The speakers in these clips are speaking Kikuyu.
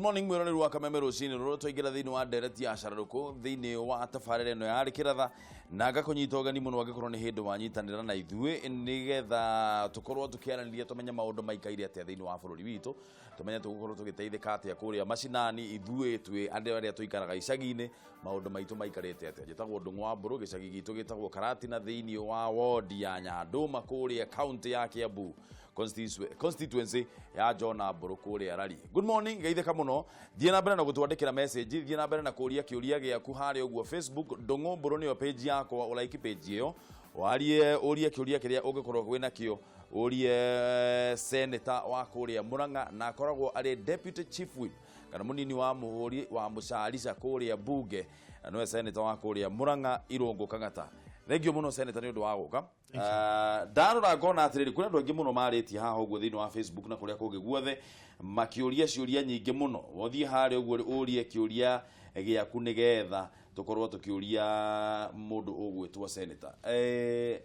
Morning, mwĩroreri wa Kameme rũcinĩ rũrũ. Twaingĩra thĩinĩ wa ndereti ya cararũkũ thĩinĩ wa tabarĩra ĩno ya Rĩkĩratha, na ngakũnyita ũgeni mũno angĩkorwo nĩ hĩndĩ wanyitanĩra na ithuĩ, nĩgetha tũkorwo tũkĩaranĩria, tũmenye maũndũ maikaire atĩa thĩinĩ wa bũrũri witũ, tũmenye tũgũkorwo tũgĩteithĩka atĩa kũrĩa macinani. Ithuĩ twĩ andũ arĩa tũikaraga icagi-inĩ, maũndũ maitũ maikarĩte atĩa? Njĩtagwo Ndũng'ũ wa Mbũrũ, gĩcagi gitũ gĩtagwo Karatina thĩinĩ wa wodi ya Nyandũma kũrĩa kaunti ya Kiambu, constituency ya John Mbũrũ kũrĩa Rari. Good morning, geithĩka mũno. Thiĩ na mbere na gũtwandĩkĩra message, thiĩ na mbere na kũria kĩũria gĩaku harĩa ũguo Facebook. Ndũng'ũ Mbũrũ nĩyo page yakwa, ũlaiki page ĩyo, warie, ũrie kĩũria kĩrĩa ũngĩkorwo wĩna kĩo, ũrie senator wa kũrĩa Murang'a, na akoragwo arĩ deputy chief whip kana mũnini wa mũhũri wa mũcarica kũrĩa bunge, na nĩwe senator wa kũrĩa Murang'a, Irũngũ Kang'ata. Thank you mũno, senator, nĩ ũndũ wa gũka. Ndarora ngona atĩrĩrĩ, kwĩna andũ aingĩ mũno marĩtie haha ũguo thĩinĩ wa Facebook na kũrĩa kũngĩ guothe, makĩũria ciũria nyingĩ mũno. Wothiĩ harĩa ũguo ũrie kĩũria gĩaku, nĩgetha tũkorwo tũkĩũria mũndũ ũgwĩtwo senator.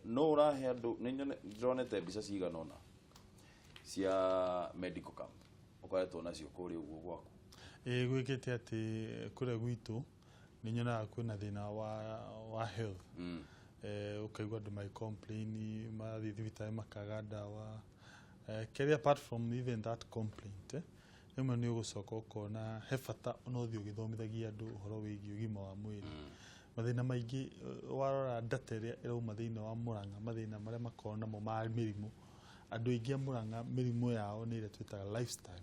No ũrahe andũ, nĩ ndĩronete mbica cigana ũna cia medical camp ũkoretwo nacio kũrĩa ũguo gwaku. Ĩĩ, gwĩkĩte atĩ kũrĩa gwitũ nĩ nyonaga kwĩna thĩna wa health. Ũkaigua andũ magĩ complain, marathiĩ thibitarĩ makaga ndawa. Kerĩ, apart from even that complaint, rĩmwe nĩ ũgũcoka ũkona he bata ona ũthiĩ ũgĩthomithagia andũ ũhoro wĩgiĩ ũgima wa mwĩrĩ. Mathĩna maingĩ, warora data ĩrĩa ĩrauma thĩinĩ wa Murang'a, mathĩna marĩa makoragwo namo ma mĩrimũ, andũ aingĩ a Murang'a mĩrimũ yao nĩ ĩrĩa twĩtaga lifestyle.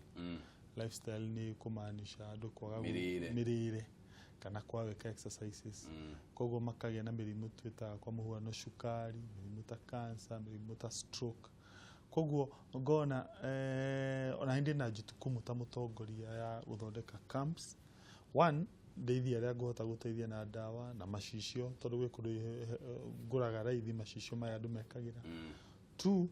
Lifestyle nĩ kũmaanisha andũ kwaga Mĩrĩre. Mĩrĩre kana kwaga gwĩka exercises. Koguo makagĩa na mĩrimũ twĩtaga kwa mũhuano cukari, mĩrimũ ta cancer, mĩrimũ ta stroke. Koguo ngona ona ndĩ na jukumu ta mũtongoria ya gũthondeka camps, one, ndeithie arĩa ngũhota gũteithia na ndawa na macicio, tondũ gwĩ kũndũ ngũraga raithi macicio maya andũ mekagĩra. Two,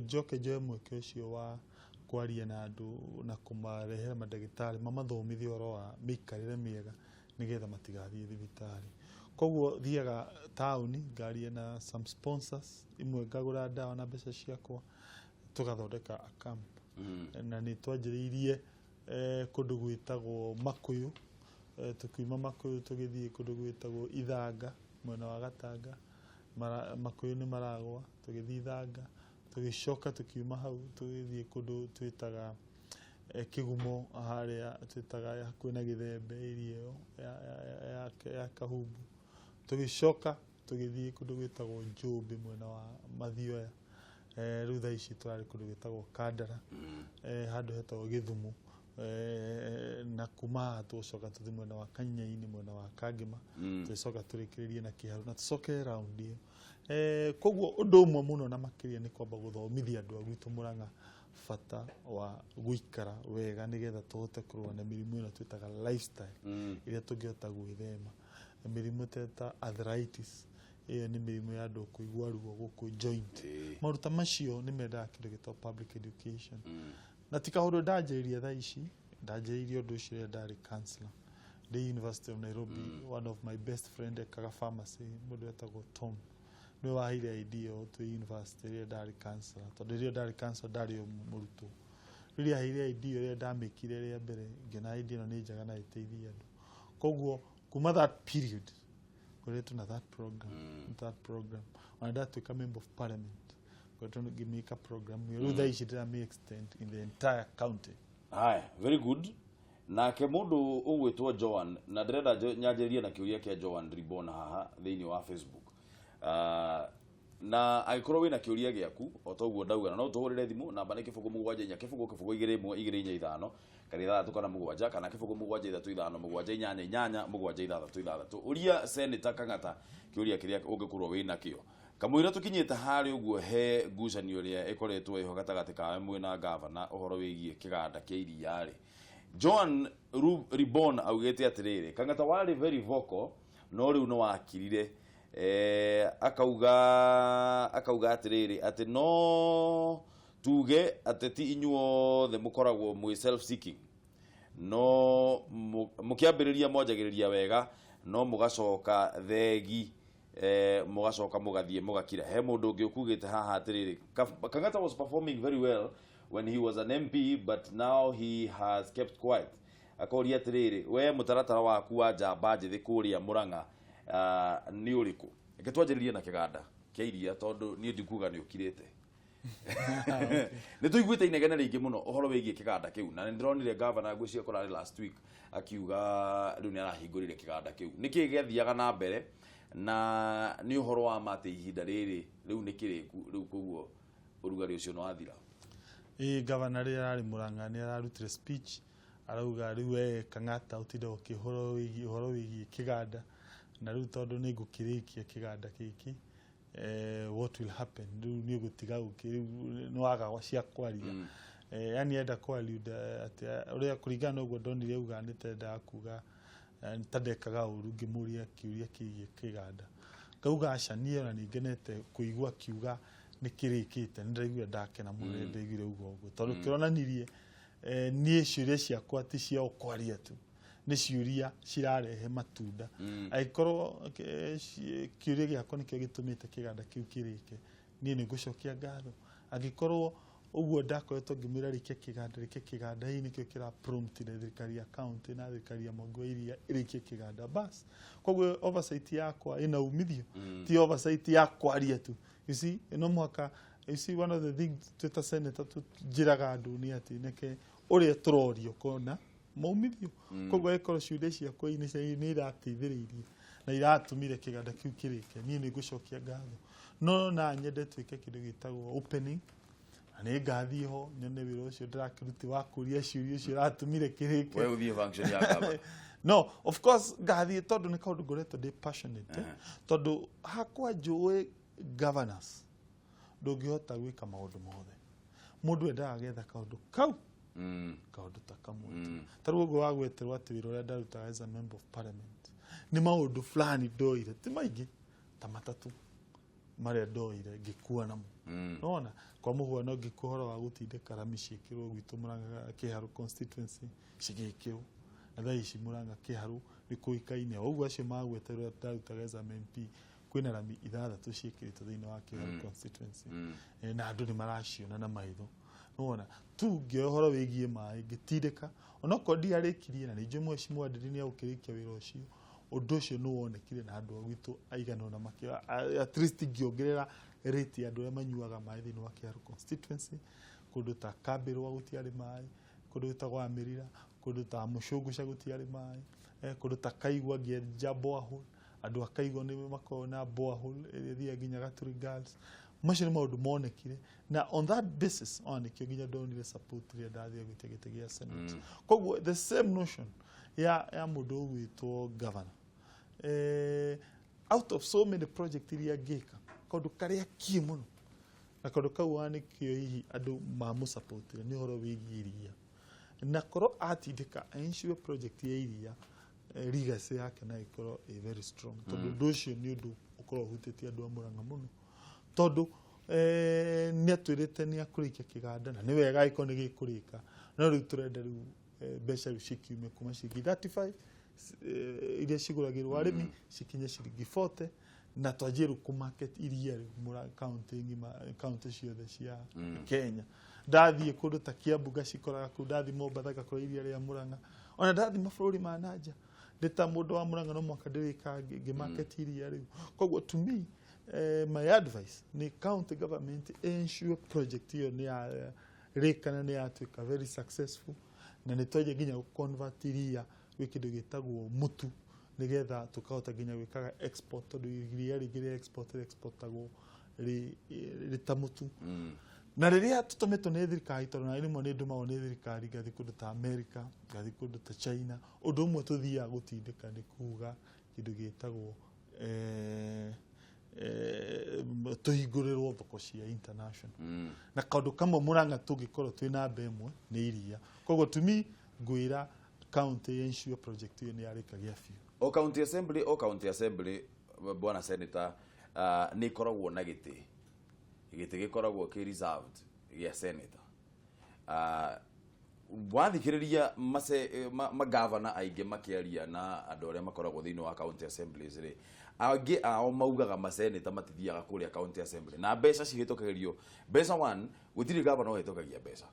njoke njoe mweke ũcio wa kwaria na andũ na kũmarehera mandagĩtarĩ mamathomithie ũhoro wa mĩikarĩre mĩega, nĩgetha matigathiĩ thibitarĩ. Koguo thiaga taũni ngaria na some sponsors imwe, ngagũra ndawa na mbeca ciakwa, tũgathondeka a camp. Na nĩ twanjĩrĩirie kũndũ gwĩtagwo Makũyũ. Tũkiuma Makũyũ tũgĩthiĩ kũndũ gwĩtagwo Ithanga mwena wa Gatanga. Makũyũ nĩ maragwa, tũgĩthiĩ Ithanga, tũgĩcoka tũkiuma hau tũgĩthiĩ kũndũ twĩtaga Kĩgumo, harĩa twĩtaga hakuhĩ na Gĩthembe, area ĩyo ya Kahumbu. Tũgĩcoka tũgĩthiĩ kũndũ gwĩtagwo Njũmbĩ mwena wa Mathioya. Rĩu thaa ici tũrarĩ kũndũ gwĩtagwo Kandara, handũ hetagwo Gĩthumo. Na kuma haha tũgũcoka tũthiĩ mwena wa Kanyainĩ, mwena wa Kangĩma, tũgĩcoka tũrĩkĩrĩrie na Kĩharũ na tũcoke round ĩyo. Koguo ũndũ ũmwe mũno na makĩria nĩ kwamba gũthomithia andũ a gwitũ Mũrang'a bata wa gũikara wega, nĩgetha tũhote kũrũa na mĩrimũ ĩno twĩtaga lifestyle, ĩrĩa tũngĩhota gwĩthema. Mĩrimũ ta arthritis, ĩyo nĩ mĩrimũ ya andũ kũigua ruo gũkũ joint. Maũndũ ta macio nĩ mendaga kĩndũ gĩtagwo public education. Na ti kaũndũ ndanjĩrĩria thaa ici, ndanjĩrĩirie ũndũ ũcio rĩrĩa ndarĩ counselor ndĩ University of Nairobi. One of my best friend ekaga pharmacy, mũndũ wetagwo Tom, nĩwe waheire idea ĩyo twĩ university rĩrĩa ndarĩ counselor, tondũ rĩrĩa ndarĩ counselor ndarĩ o mũrutwo. Rĩrĩa aheire idea ĩrĩa ndamĩkire rĩa mbere, ngĩona idea ĩno nĩ njega na ĩteithie andũ. Koguo kuma that period ngoretwo na that program. Ona ndatuĩka member of parliament, ngoretwo ngĩmĩka program ĩyo. Rĩu thaa ici ndĩramĩ extend in the entire county. Haya, very good. Nake mũndũ ũgwĩtwo Joan, na ndĩrenda nyanjĩrĩrie na kĩũria kĩa Joan Ribona haha thĩinĩ wa Facebook. Na angĩkorwo wĩna kĩũria gĩaku o ta ũguo ndauga, na no tũhũrĩre thimũ, namba nĩ 074 0 0 21 245 kana 6 kana 7 kana 0735788 766. Ũria Senator Kang'ata kĩũria kĩrĩa ũngĩkorwo wĩna kĩo. Kamũira tũkinyĩte harĩa ũguo he ngucanio ĩrĩa ĩkoretwo ĩho gatagatĩ kawe mwĩna gavana ũhoro wĩgiĩ kĩganda kĩa iria rĩ, Joan Ribon augĩte atĩrĩrĩ, Kang'ata warĩ very vocal no rĩu nĩ wakirire. Akauga atĩrĩrĩ, atĩ no tuge ateti inyuothe mũkoragwo mwĩ self seeking, no mũkĩambĩrĩria mwanjagĩrĩria wega, no mũgacoka thegi, mũgacoka mũgathiĩ mũgakira. He mũndũ ũngĩ ũkugĩte haha atĩrĩrĩ, Kang'ata was performing very well when he was an MP, but now he has kept quiet. Akoria atiriri, we mutaratara waku wa njamba njithi kuria Murang'a ni uriku? Reke twanjĩrĩrie na kĩganda kĩa iria, tondũ niĩ ndikuga nĩ ũkirĩte. Nĩ tũiguĩte inegene rĩingĩ mũno ũhoro wĩgiĩ kĩganda kĩu, na nĩ ndĩronire gavana, ngwĩciria kũrarĩ last week, akiuga rĩu nĩ arahingũrire kĩganda kĩu. Nĩkĩ gĩathiaga na mbere, na nĩ ũhoro wa ma atĩ ihinda rĩrĩ rĩu nĩ kĩrĩku rĩu, koguo ũrugarĩ ũcio nĩ wathira? Ĩ, gavana rĩrĩa ararĩ Murang'a nĩ ararutire speech, arauga rĩu we Kang'ata ũtinde ũkĩhũra ũhoro wĩgiĩ kĩganda, na rĩu tondũ nĩ ngũkĩrĩkia kĩganda gĩkĩ, what will happen? Rĩu nĩ ũgũtiga rĩu nĩ waga cia kwaria. Yani enda kwaria atĩ ũrĩa kũringana na ũguo ndonire auga nĩ tendaga kuga ta ndekaga ũru ngĩmũria kĩũria kĩgiĩ kĩganda. Ngauga aca, niĩ ona nĩ ngenete kũigua akiuga nĩ kĩrĩkĩte. Nĩ ndaiguire ndakena mũno rĩrĩa ndaiguire uga ũguo, tondũ kĩronanirie niĩ ciũria ciakwa ti cia kwaria tu, nĩ ciũria cirarehe matunda. Angĩkorwo kĩũria gĩakwa nĩkĩo gĩtũmĩte kĩganda kĩu kĩrĩke, niĩ nĩ ngũcokia ngatho. Angĩkorwo ũguo ndakoretwo ngĩmwĩra rĩkie kĩganda, rĩkie kĩganda, hihi nĩkĩo kĩra promptire thirikari ya county na thirikari ya Mwangi wa Iria ĩrĩkie kĩganda, bas. Koguo oversight yakwa ĩna umithio, ti oversight ya kwaria tu. You see, no mũhaka, you see, one of the things twĩta senator tũnjĩraga andũ nĩ atĩ neke ũrĩa tũrorio kona maumithio. Koguo angĩkorwo ciũria ciakwa nĩ irateithĩrĩirie na iratũmire kĩganda kĩu kĩrĩke, niĩ nĩ ngũcokia ngatho. No na nyende twĩke kĩndũ gĩtagwo opening, na nĩ ngathiĩ ho nyone wĩra ũcio ndĩrakĩruti wa kũria ciũria ũcio ũratũmire kĩrĩke. We ũthiĩ function ya gavana? No, of course ngathiĩ, tondũ nĩ kaũndũ ngoretwo ndĩ passionate, tondũ hakwa njũĩ governors ndũngĩhota gwĩka maũndũ mothe. Mũndũ endaga agetha kaũndũ kau, kaũndũ ta kamwe tu. Ta rĩu ũguo wagweterwo atĩ wĩra ũrĩa ndarutaga as a member of parliament nĩ maũndũ fulani ndoire, ti maingĩ, ta matatũ marĩa ndoire ngĩkua namo. Nona kwa mũhuano, ngĩkua ũhoro wa gũtindĩka rami ciĩkĩrwo gwitũ Murang'a Kĩharũ constituency, cigĩkĩrwo, na thaa ici Murang'a Kĩharũ nĩ kũĩkaine. O ũguo acio magweterwo ndarutaga as a MP, kwĩna rami ithathatũ ciĩkĩrĩtwo thĩinĩ wa Kĩharũ constituency. Na andũ nĩ maraciona na maitho. Nĩwona tu ngĩoya ũhoro wĩgiĩ maĩ, ngĩtindĩka, onokorwo ndiarĩkirie, na nĩ njũĩ mheshimiwa Ndindi nĩ agũkĩrĩkia wĩra ũcio. Ũndũ ũcio nĩ wonekire na andũ a gwitũ aigana ũna makĩoya, at least ngĩongerera rate ya andũ arĩa manyuaga maĩ thĩinĩ wa Kĩharũ constituency. Kũndũ ta Kambĩrwa gũtiarĩ maĩ, kũndũ gwĩtagwo Amĩrira, kũndũ ta Mũcũngũca gũtiarĩ maĩ, kũndũ ta Kaigwa ngĩenja borehole. Andũ a Kaigwa nĩ makoragwo na borehole ĩrĩa ĩthiaga nginya Gaturi Girls. Macio nĩ maũndũ monekire, na on that basis ona nĩkĩo nginya ndonire support rĩrĩa ndathire gwĩtia gĩtĩ gĩa Senate. Koguo the same notion ya mũndũ ũgwĩtwo governor, out of so many project iria ngĩka, kaũndũ karĩa kiĩ mũno na kaũndũ kau wa nĩkĩo hihi andũ mamũsupportire nĩ ũhoro wĩgiĩ iria, na korwo atindĩka ensure project ya iria, legacy yake no ĩkorwo ĩ very strong, tondũ ũndũ ũcio nĩ ũndũ ũkorwo ũhutĩtie andũ a Murang'a mũno, tondũ nĩ atwĩrĩte nĩ akũrĩkia kĩganda, na nĩ wega angĩkorwo nĩ gĩkũrĩka. No rĩu tũrenda rĩu mbeca rĩu cikiume kuma ciringi 35 iria cigũragĩrwo arĩmi cikinye ciringi 40, na twanjie rĩu kũ-market iria rĩu county ng'ima, county ciothe cia Kenya. Ndathiĩ kũndũ ta Kiambu ngacikoraga kũu, ndathiĩ Mombatha ngakora iria rĩa Murang'a, ona ndathiĩ mabũrũri ma nanja ndĩ ta mũndũ wa Murang'a no mũhaka ndĩrĩka ngĩ-market iria rĩu. Koguo to me, my advice nĩ county government ensure project ĩyo nĩ ya rĩka na nĩ yatuĩka very successful, na nĩ twanjia nginya gũ-convert iria gwĩ kĩndũ gĩtagwo mũtu, nĩgetha tũkahota nginya gwĩkaga export, tondũ iria rĩngĩ rĩa export rĩ-exportagwo rĩ ta mũtu. Na rĩrĩa tũtũmĩtwo nĩ thirikari, tondũ na rĩmwe nĩ ndũmagwo nĩ thirikari ngathiĩ kũndũ ta America, ngathiĩ kũndũ ta China, ũndũ ũmwe tũthiaga gũtindĩka nĩ kuga kĩndũ gĩtagwo tũhingũrĩrwo thoko cia international. Na kaũndũ kamwe Murang'a tũngĩkorwo twĩ namba ĩmwe nĩ iria. Koguo to me ngwĩra county ensure project ĩyo nĩ yarĩkagia biũ. O county assembly, o county assembly, bwana senator, nĩ ikoragwo na gĩtĩ, gĩtĩ gĩkoragwo kĩ reserved gĩa senator. Wathikĩrĩria magavana aingĩ makĩaria na andũ arĩa makoragwo thĩinĩ wa county assemblies rĩ, angĩ ao maugaga maseneta matithiaga kũrĩa county assembly na mbeca cihĩtũkagĩrio mbeca one, gũtirĩ gavana ũhĩtũkagia mbeca,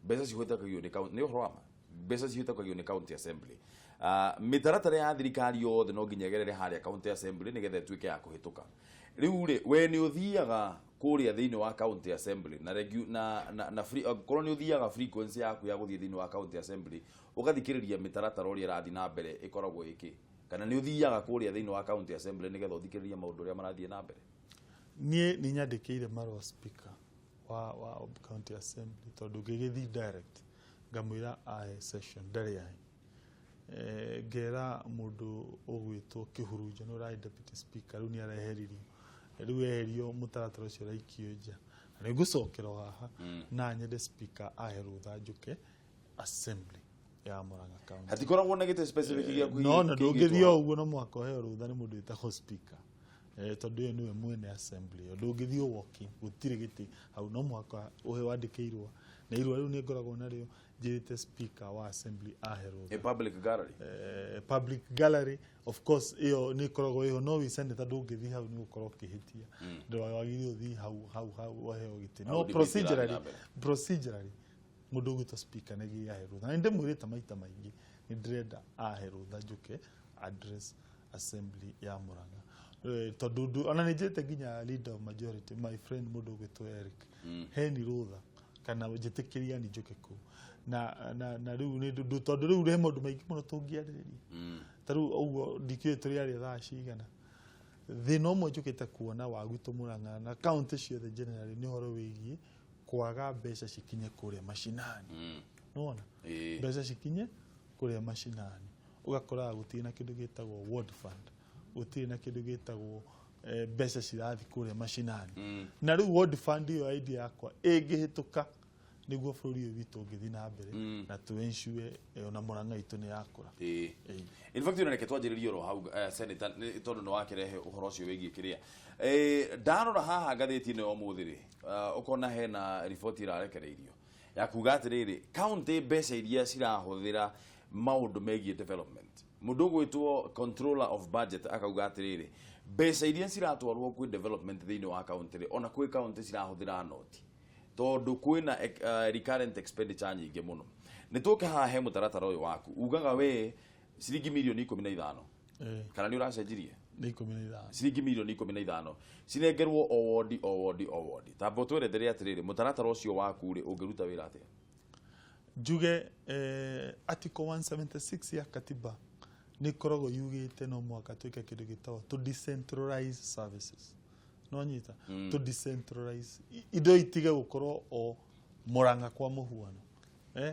mbeca cihĩtũkagio nĩ county. Nĩ ũhoro wa ma Mbeca cihĩtũkagio nĩ county assembly. Mĩtaratara ya thirikari yothe no nginya ĩgerere harĩa county assembly nĩgetha ĩtuĩke ya kũhĩtũka. Rĩu rĩ, we nĩ ũthiaga kũrĩa thĩinĩ wa county assembly na regu, na, na, na free, angĩkorwo nĩ ũthiaga frequency yaku ya gũthiĩ thĩinĩ wa county assembly ũgathikĩrĩria mĩtaratara ũrĩa ĩrathiĩ na mbere ĩkoragwo ĩkĩ, kana nĩ ũthiaga kũrĩa thĩinĩ wa county assembly nĩgetha ũthikĩrĩrie maũndũ ũrĩa marathiĩ na mbere? Niĩ nĩ nyandĩkĩire marũa speaker wa county assembly, tondũ ngĩgĩthiĩ direct ngamwĩra ahe session, ndarĩ ahe. Ngera mũndũ ũgwĩtwo Kĩhurunjo nĩ ũrarĩ deputy speaker, rĩu nĩ areheririo, rĩu eherio mũtaratara ũcio ũraikio nja, na nĩ ngũcokera o haha na nyende speaker ahe rũtha njũke assembly ya Murang'a County. Hatikoragwo na gĩtĩ specific gĩa No na kĩigĩtwo ndũngĩthiĩ hau? O ũguo, no mũhaka ũheo rũtha nĩ mũndũ wĩtagwo speaker, tondũ ũyũ nĩwe mwene assembly ĩyo. Ndũngĩthiĩ walking, gũtirĩ gĩtĩ hau, no mũhaka ũhe wandĩke irũa, na irũa rĩu nĩ ngoragwo narĩo njĩrĩte speaker wa assembly ahe rũtha. A public gallery. Public gallery, of course, ĩyo nĩ ĩkoragwo ĩho, no wĩ senator ndũngĩthiĩ hau, nĩ gũkorwo ũkĩhĩtia. Ndwagĩrĩirwo ũthiĩ hau waheo gĩtĩ. Hau No debate ĩrathiĩ procedurally, na mbere. procedurally mũndũ ũgwĩtwo speaker nĩ ahe rũtha, na nĩ ndĩmwĩrĩte maita maingĩ nĩ ndĩrenda ahe rũtha njũke address assembly ya Murang'a. Tondũ ona nĩ njĩrĩte nginya leader of majority, my friend, mũndũ ũgwĩtwo Eric, heni rũtha kana njĩtĩkĩria ni njũke kũu, na rĩu nĩ tondũ rĩu he maũndũ maingĩ mũno tũngĩarĩrĩria. Ta rĩu ũguo ndikĩũĩ tũrĩ aria thaa cigana. Thĩna ũmwe njũkĩte kuona wa gwitũ Murang'a na kaunti ciothe generally nĩ ũhoro wĩgiĩ kwaga mbeca cikinye kũrĩa macinani. Nĩwona? Ĩĩ. Mbeca cikinye kũrĩa macinani, ũgakoraga gũtirĩ na kĩndũ gĩtagwo ward fund, gũtirĩ na kĩndũ gĩtagwo mbeca cirathiĩ kũrĩa macinani. Na rĩu ward fund ĩyo, idea yakwa, ĩngĩhĩtũka nĩguo bũrũri ũyũ witũ ũngĩthiĩ na mbere na tũ ensure ona Murang'a itũ nĩ yakũra. Ĩĩ. Ĩĩ. In fact, ona reke twanjĩrĩrie oro hau, senator, tondũ nĩ wakĩrehe ũhoro ũcio wĩgiĩ kĩrĩa. Ndarora haha ngathĩti-inĩ ya ũmũthĩ rĩ, ũkona hena riboti ĩrarekereirio ya kuga atĩrĩrĩ, county mbeca iria cirahũthĩra maũndũ megiĩ development, mũndũ ũgwĩtwo controller of budget akauga atĩrĩrĩ, mbeca iria ciratwarwo kwĩ development thĩinĩ wa county rĩ, ona kwĩ county cirahũthĩra noti tondũ kwĩna recurrent expenditure nyingĩ mũno. Nĩ tũke haha he mũtaratara ũyũ waku, ugaga we ciringi mirioni 15. Kana nĩ ũracenjirie? Nĩ 15. Ciringi mirioni 15 cinengerwo o wodi, o wodi, o wodi. Tamba ũtwerethere atĩrĩrĩ, mũtaratara ũcio waku rĩ, ũngĩruta wĩra atĩa? Njuge article 176 ya katiba nĩ ĩkoragwo yugĩte no mũhaka twĩke kĩndũ gĩtagwo to decentralize services. No nyita to decentralize, indo itige gũkorwo o Murang'a kwa mũhuano,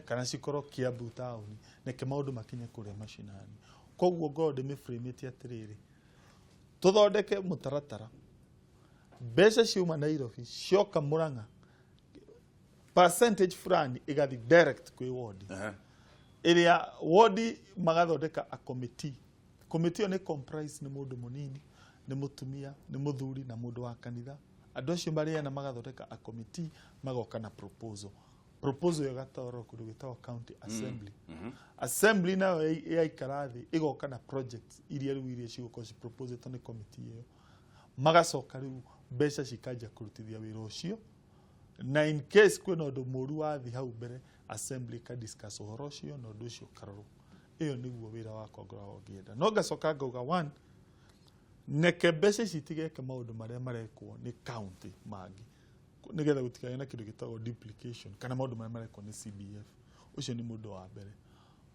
kana cikorwo Kiambu taũni, reke maũndũ makinye kũrĩa macinani. Koguo ngorwo ndĩmĩframĩte atĩrĩrĩ, tũthondeke mũtaratara, mbeca ciuma Nairobi cioka Murang'a, percentage fulani ĩgathiĩ direct kwĩ wodi ĩrĩa wodi magathondeka a committee. Committee ĩyo nĩ comprise nĩ mũndũ mũnini, nĩ mũtumia, nĩ mũthuri na mũndũ wa kanitha. Andũ acio marĩana magathondeka a committee, magoka na proposal. Proposal ĩyo ĩgatwarwo kũndũ gwĩtagwo county assembly. Assembly nayo yaikara thĩ ĩgoka na projects iria rĩu iria cigũkorwo ciproposetwo nĩ committee ĩyo, magacoka rĩu mbeca cikanjia kũrutithia wĩra ũcio. Na in case kwĩna ũndũ mũru wathi hau mbere, assembly ĩka discuss ũhoro ũcio na ũndũ ũcio ũkarorwo. Ĩyo nĩguo wĩra wakwa ngoragwo ngĩenda. No ngacoka ngauga one, neke mbeca ici itigeke maũndũ marĩa marekwo nĩ county mangĩ, nĩgetha gũtikagĩe na kĩndũ gĩtagwo duplication kana maũndũ marĩa marekwo nĩ CDF. Ũcio nĩ mũndũ wa mbere.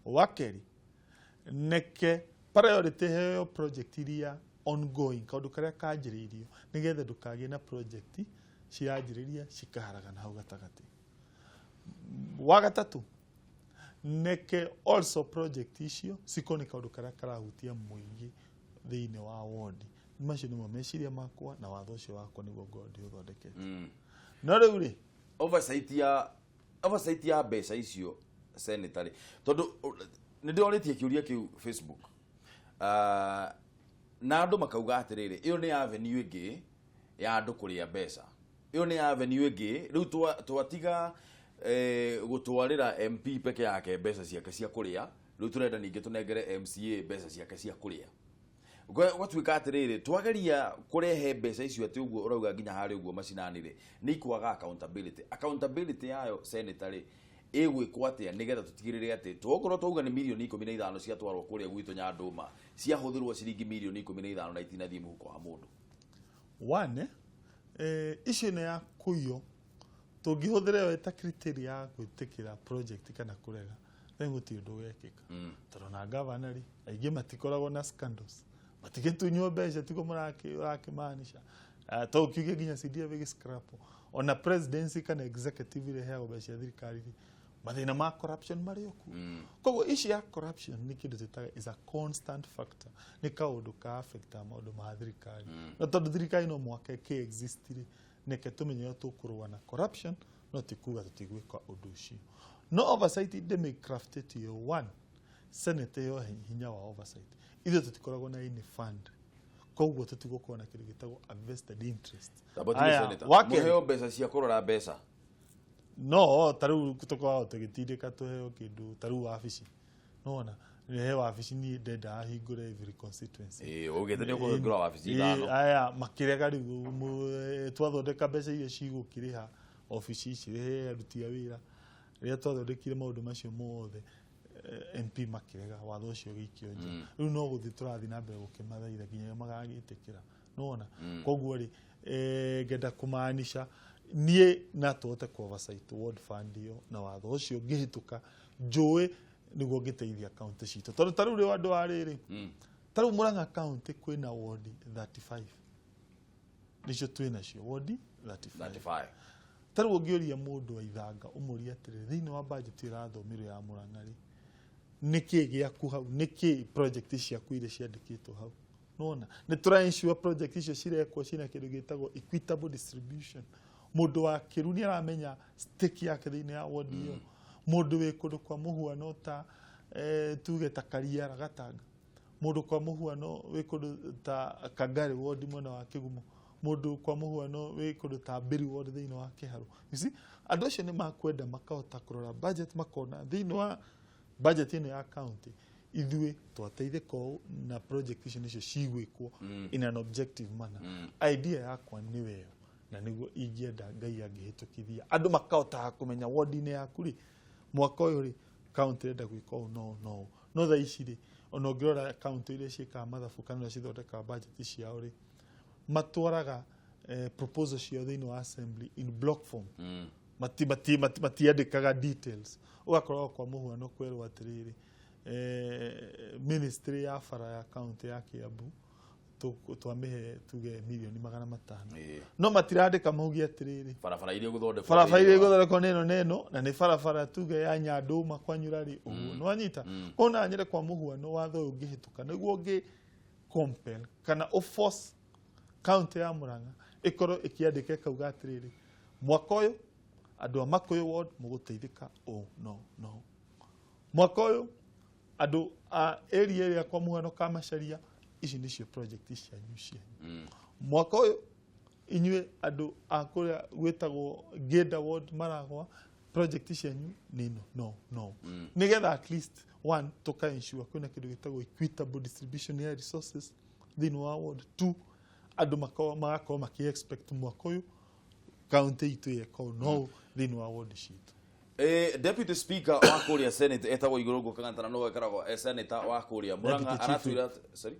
Wa kerĩ, neke priority heo project iria ongoing, kaũndũ karĩa kanjĩrĩirio, nĩgetha ndũkagĩe na project ciranjĩrĩria cikaharagana hau gatagatĩ. Wa gatatũ, neke also project icio cikorwo nĩ kaũndũ karĩa karahutia mũingĩ thĩinĩ wa wodi. Macio nĩmo meciria makwa, na watho ũcio wakwa nĩguo ngorwo ndĩũthondekete. No rĩu rĩ, Oversight ya mbeca icio, senator rĩ, tondũ nĩ ndĩrorĩtie kĩũria kĩu Facebook, na andũ makauga atĩrĩrĩ, ĩyo nĩ avenue ĩngĩ ya andũ kũrĩa mbeca, ĩyo nĩ avenue ĩngĩ rĩu twatiga gũtwarĩra MP peke yake mbeca ciake cia kũrĩa, rĩu tũrenda ningĩ tũnengere MCA mbeca ciake cia kũrĩa. Gwatuĩka atĩrĩrĩ, twageria kũrehe mbeca icio atĩ ũguo ũrauga nginya harĩa ũguo macinani rĩ, nĩ ikwaga accountability. Accountability yayo, senator rĩ, Ĩgwĩkwo atĩa nĩgetha tũtigĩrĩre atĩ twokorwo twauga nĩ mirioni 15 ciatwarwo kũrĩa gwitũ Nyandũma, ciahũthĩrwo ciringi mirioni 15 na itinathiĩ mũhuko wa mũndũ? One, issue ĩno ya kũiywo tũngĩhũthĩra ĩyo ta criteria ya gwĩtĩkĩra project kana kũrega, then gũtirĩ ũndũ ũgekĩka, tondũ na gavana rĩ, aingĩ matikoragwo na scandals, matigĩtunywo mbeca, tiguo ũrakĩmaanisha. To ũkiuge nginya CDF ĩgĩscrap, ona presidency kana executive ĩrĩa ĩheagwo mbeca cia thirikari rĩ, mathĩna ma corruption marĩ o kuo. Koguo issue ya corruption nĩ kĩndũ twĩtaga is a constant factor, nĩ kaũndũ ka affecta maũndũ ma thirikari. Na tondũ thirikari no mũhaka ĩkĩ-exist rĩ, neke tũmenye ũrĩa tũkũrũa na corruption, no ti kuga tũtigwĩka ũndũ ũcio. No oversight ndĩmĩcraftĩte ĩyo. One, senate ĩyo hinya wa oversight, ithuĩ tũtikoragwo na any fund, koguo tũtigũkorwo na kĩndũ gĩtagwo a vested interest. Tamba tuge Aya, senator, wa kerĩ- mũheo mbeca cia kũrora mbeca? No ta rĩu tũkoragwo tũgĩtindĩka tũheo kĩndũ ta rĩu wabici, nona he wabici niĩ ndendaga hingũre every constituency. Ĩĩ, ũgĩte nĩ ũkũhingũra wabici ithano. Aya makĩrega. Rĩu twathondeka mbeca iria cigũkĩrĩha obici ici, rĩhe aruti a wĩra, rĩrĩa twathondekire maũndũ macio mothe, MP makĩrega watho ũcio ũgĩikio nja. Rĩu no gũthiĩ tũrathiĩ na mbere gũkĩmathaitha nginya magagĩtĩkĩra, nĩwona? Koguo rĩ, ngenda kũmaanisha niĩ na tũhote ku oversight ward fund ĩyo na watho ũcio ũngĩhĩtũka, njũĩ nĩguo ngĩteithia kaunti citũ, tondũ ta rĩu rĩ andũ a rĩrĩ, ta rĩu Murang'a County kwĩna ward 35, nĩcio twĩ nacio ward 35. 35. Ta rĩu ũngĩũria mũndũ wa Ithanga, ũmũrie atĩrĩrĩ, thĩinĩ wa budget ĩrathomirwo ya Murang'a rĩ, nĩkĩ gĩaku hau, nĩkĩ project ciaku iria ciandĩkĩtwo hau? Nona nĩ tũra ensure project icio cirekwo cina kĩndũ gĩtagwo equitable distribution. Mũndũ wa Kĩru nĩ aramenya stake yake thĩinĩ ya ward ĩyo, mũndũ wĩ kũndũ kwa mũhuano ta tuge ta Kariara Gatanga, mũndũ kwa mũhuano wĩ kũndũ ta Kangari ward mwena wa Kĩgumo, mũndũ kwa mũhuano wĩ kũndũ ta Mbĩri ward thĩinĩ wa Kĩharũ. You see, andũ acio nĩ makwenda makahota kũrora budget, makona thĩinĩ wa budget ĩno ya county ithuĩ twateithĩka ũũ na project icio nĩcio cigwĩkwo in an objective manner. Idea yakwa nĩ weyo na nĩguo ingĩenda Ngai angĩhĩtũkithia, andũ makahotaga kũmenya ward-inĩ yaku rĩ, mwaka ũyũ rĩ, county ĩrenda gwĩka ũũ no no no thaa ici rĩ, ona ũngĩrora county iria ciĩkaga mathabu kana iria cithondekaga budget ciao rĩ, matwaraga proposal ciao thĩinĩ wa assembly in block form. Matiandĩkaga details. Ũgakorwo kwa mũhuano kwerwo atĩrĩrĩ, ministry ya bara ya county ya Kiambu twamĩhe tuge mirioni 500. No matirandĩka mauge atĩrĩrĩ, barabara iria gũthondekwo barabara iria thĩinĩ wa- igũthondekwo nĩ ĩno na ĩno, na nĩ barabara tuge ya Nyandũma kwanyura rĩ, ũguo nĩwanyita. Koguo no nyende kwa mũhuano watho ũyũ ũngĩhĩtũka nĩguo ũngĩ compel kana ũforce county ya Murang'a ĩkorwo ĩkĩandĩka ĩkauga atĩrĩrĩ, mwaka ũyũ andũ a Makũyũ ward mũgũteithĩka ũũ no no, mwaka ũyũ andũ a area ĩrĩa kwa mũhano Kamacharia, ici nĩcio project cianyu cianyu, mwaka ũyũ inyuĩ andũ a kũrĩa gwĩtagwo Ngĩnda ward Maragwa, project cianyu nĩ ĩno no no, nĩgetha at least one, tũka ensure kwĩna kĩndũ gĩtagwo equitable distribution ya resources thĩinĩ wa ward. Two, andũ magakorwo makĩ expect mwaka ũyũ county itũ yeka ũũ no ũũ thĩinĩ wa ward citũ. Deputy Speaker wa kũrĩa Senate etagwo Igũrũ Kang'ata, na nowe ĩkoragwo e senator wa kũrĩa Murang'a. Deputy Chief. Aratwĩra, sorry,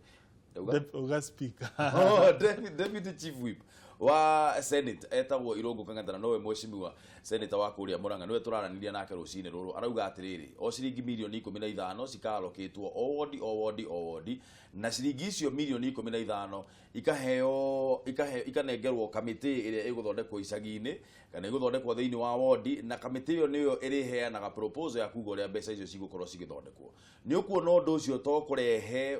ndauga? Uga speaker. Oh, deputy chief whip wa Senate etagwo Irũngũ Kang'ata, na nowe mheshimiwa senator wa kũrĩa Murang'a, niwe tũraranĩria nake rũcinĩ rũrũ. Arauga atĩrĩrĩ, o ciringi mirioni 15 cikarokĩtwo o wodi, o wodi, o wodi, na ciringi icio mirioni 15 ikaheo ikanengerwo kamĩtĩ ĩrĩa ĩgũthondekwo icagi-inĩ kana ĩgũthondekwo thĩinĩ wa wodi, na kamĩtĩ ĩyo nĩyo ĩrĩheanaga proposal ya kuga ũrĩa mbeca icio cigũkorwo cigĩthondekwo. Nĩ ũkuona ũndũ ũcio to kũrehe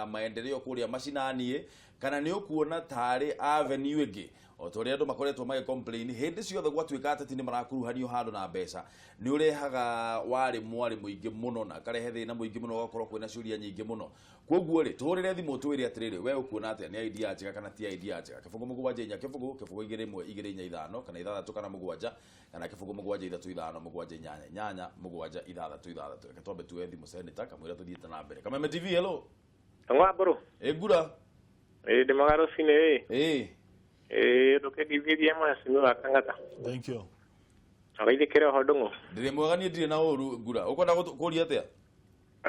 maendeleo kũrĩa macinani, kana nĩ ũkuona tarĩ avenue ĩngĩ o ta ũrĩa andũ makoretwo magĩ complain hĩndĩ ciothe gwatuĩka ateti nĩ marakuruhanio handũ na mbeca, nĩ ũrehaga warĩ mwarĩ mũingĩ mũno na akarehe thĩna mũingĩ mũno, ũgakorwo kwĩna ciũria nyingĩ mũno? Koguo rĩ, tũhũrĩre thimũ twĩre atĩrĩrĩ, we ũkuona atĩa, nĩ idea njega kana ti idea njega? 0 7 4 0 0 2 1 2 4 5 kana 6 kana 7 kana 0 7 3 5 7 8 8 7 6 6. Reke twambe tuoe thimũ senator kamwĩra tũthiĩte na mbere. Kameme TV, hello. Ngwambũrũ. Ĩ ngura. Ĩ ndĩmaga rũcinĩ ĩ. Ĩ. Ĩ ndũkĩngithĩrie mheshimiwa Kang'ata. Thank you. Agaithikire oho ndung'u. Ndĩrĩ mwega niĩ ndirĩ na ũru ngura. Ũkwenda kũria atĩa?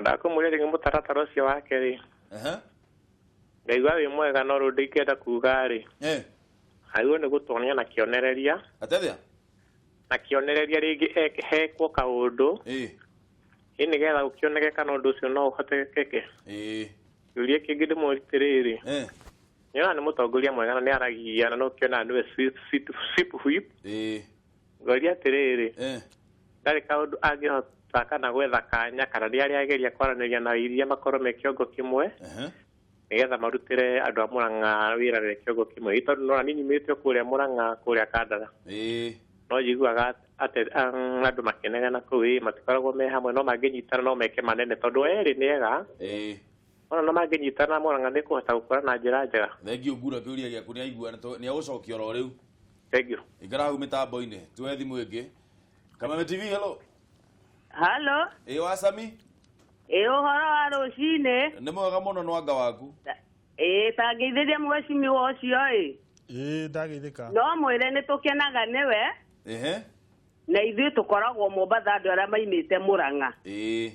Ndakũmũria rĩngĩ mũtaratara ũcio wake rĩ. Ehe. Ndaigua wĩ mwega no rĩu ndingĩenda kuga rĩ. Eh. Agĩrĩirwo nĩ gũtuonia na kĩonereria. Atĩa atĩa? Na kĩonereria rĩngĩ hekwo kaũndũ. Ĩĩ. Ĩ nĩgetha gũkĩoneke kana ũndũ ũcio no ũhotekeke. Ĩĩ. Kĩũria kĩngĩ ndĩmũũrie atĩrĩrĩ. Eh. Nĩona nĩ mũtongoria mwega na nĩaragia na nĩũkĩona nĩwe sweep whip. Ĩĩ. Ngoria atĩrĩrĩ. Eh. Ndarĩ kaũndũ angĩhota kana gwetha kanya kana nĩ arĩa ageria kwaranĩria na iria makorwo me kĩongo kĩmwe. Ehe. Nĩgetha marutĩre andũ a Murang'a wĩra me kĩongo kĩmwe. Ĩ tondũ nĩwona niĩ nyumĩte o kũrĩa Murang'a kũrĩa Kandara. Ĩĩ. No njiguaga atĩ andũ makĩnegena kũu ĩ matikoragwo me hamwe no mangĩnyitana no meke manene tondũ erĩ nĩ ega. Ĩĩ. Ona no mangĩnyitana Murang'a nĩ kũhota gũkũra na njĩra njega. Thengiũ ngura kĩũria gĩaku nĩ aigua nĩ agũcokia oro rĩu. Thengiũ. Ikara hau mĩtambo-inĩ tuoe thimũ ĩngĩ. Kameme TV, hello. Halo. Ĩĩ wacami. Ĩĩ ũhoro wa rũcinĩ. Nĩ mwega mũno nwanga waku. Ĩĩ tangĩithĩria mheshimiwa ũcio ĩ. Ĩĩ ndageithĩka. No mwĩre nĩ tũkenaga nĩwe. Ehe. Na ithuĩ tũkoragwo Mombatha andũ arĩa maimĩte Murang'a. Ĩĩ.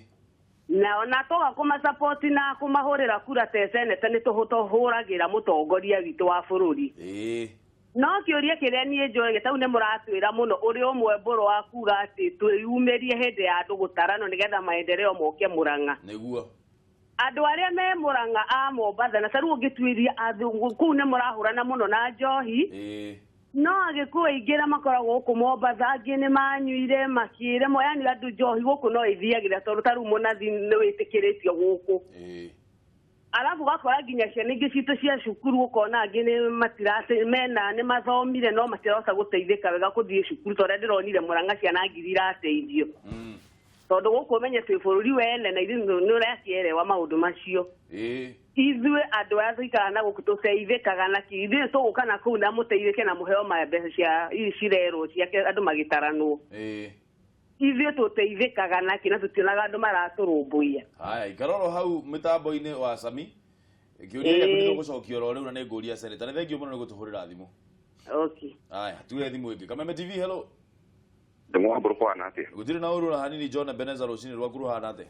Na ona twaga kũmasupport na kũmahũrĩra kura ta seneta nĩ tũhũragĩra mũtongoria witũ wa bũrũri. Ĩĩ. No kĩũria kĩrĩa niĩ njũĩ tau nĩ mũratwĩra mũno ũrĩ ũmwe mbũrũ wa kuga atĩ twĩyumĩrie hĩndĩ ya andũ gũtaranwo nĩgetha maendeleo moke Murang'a. Nĩguo. Andũ arĩa me Murang'a a Mombatha na tarĩu ũngĩtuĩria kũu nĩ mũrahũrana mũno na njohi. Ĩĩ. No agĩkũyũ aingĩ arĩa makoragwo gũkũ Mombatha angĩ nĩ manyuire makĩremwo yani andũ njohi gũkũ no ĩthiagĩra tondũ tarĩu mũnathi nĩ wĩtĩkĩrĩtio gũkũ. Ĩĩ. Alafu ũgakora nginya ciana ingĩ citũ cia cukuru ũkona angĩ nĩ matirate mena nĩ mathomire no matirahota gũteithĩka wega gũthiĩ cukuru tondũ ndĩronire Murang'a ciana ngiri irateithio. Tondũ gũkũ ũmenye twĩ bũrũri wene na ithuĩ nĩ ũrakĩerewa maũndũ macio. Ĩĩ. Ithuĩ andũ aya tũikaraga na gũkũ tũteithĩkaga na kĩ ithuĩ tũgũka na kũu na mũteithĩke na mũheo mbeca cia ici cirerwo ciake andũ magĩtaranwo. Ĩĩ. Ithuĩ tũteithĩkaga na kĩ na tũtionaga andũ maratũrũmbũiya. Haya, ikara oro hau mĩtambo-inĩ wa Sami. Kĩũria gĩaku nĩ tũgũcokia oro rĩu na nĩ ngũria seneta. Nĩ thengiũ mũno nĩ gũtũhũrĩra thimũ. Okay. Haya, tuoe thimũ ĩngĩ. Kameme TV, hello. Ndung'u wa mbũrũ kũhana atĩa? Gũtirĩ na ũru na hanini John Ebenezer rũcinĩ rwaku rũhana atĩa?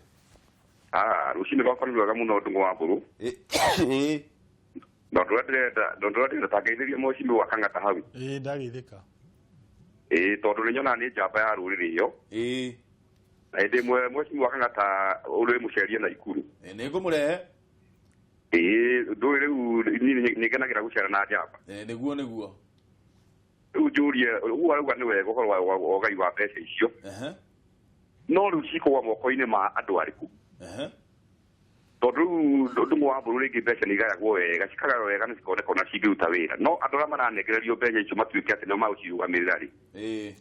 Ah, rũcinĩ rwakwa nĩ rwega mũno Ndung'u wa mbũrũ. Ĩĩ. Na ũndũ ũrĩa ndĩrenda tangeithĩria mheshimiwa wa Kang'ata hau. Ĩĩ ndageithĩka. Ĩĩ tondũ nĩ nyonaga nĩ njamba ya rũrĩrĩ ĩyo. Ĩĩ. Na hĩndĩ ĩmwe mheshimiwa Kang'ata ũrĩ mũcerie na Ikuru. Nĩ ngũmũrehe. Ĩĩ ndũĩ rĩu niĩ nĩ ngenagĩra gũcera na njamba. Ĩĩ nĩguo nĩguo. Rĩu njũrie ũguo arauga nĩ wega ũhoro wa ũgai wa mbeca icio. Ehe. No rĩu cikũgwa moko-inĩ ma andũ arĩkũ? Ehe. Tondũ rĩu Ndung'u wa mbũrũ rĩngĩ mbeca nĩ igayagwo wega cikagaywo wega na cikoneka ona cingĩruta wĩra no andũ arĩa maranengererio mbeca icio matuĩke atĩ nĩo magũcirũgamĩrĩra rĩ. Ĩĩ.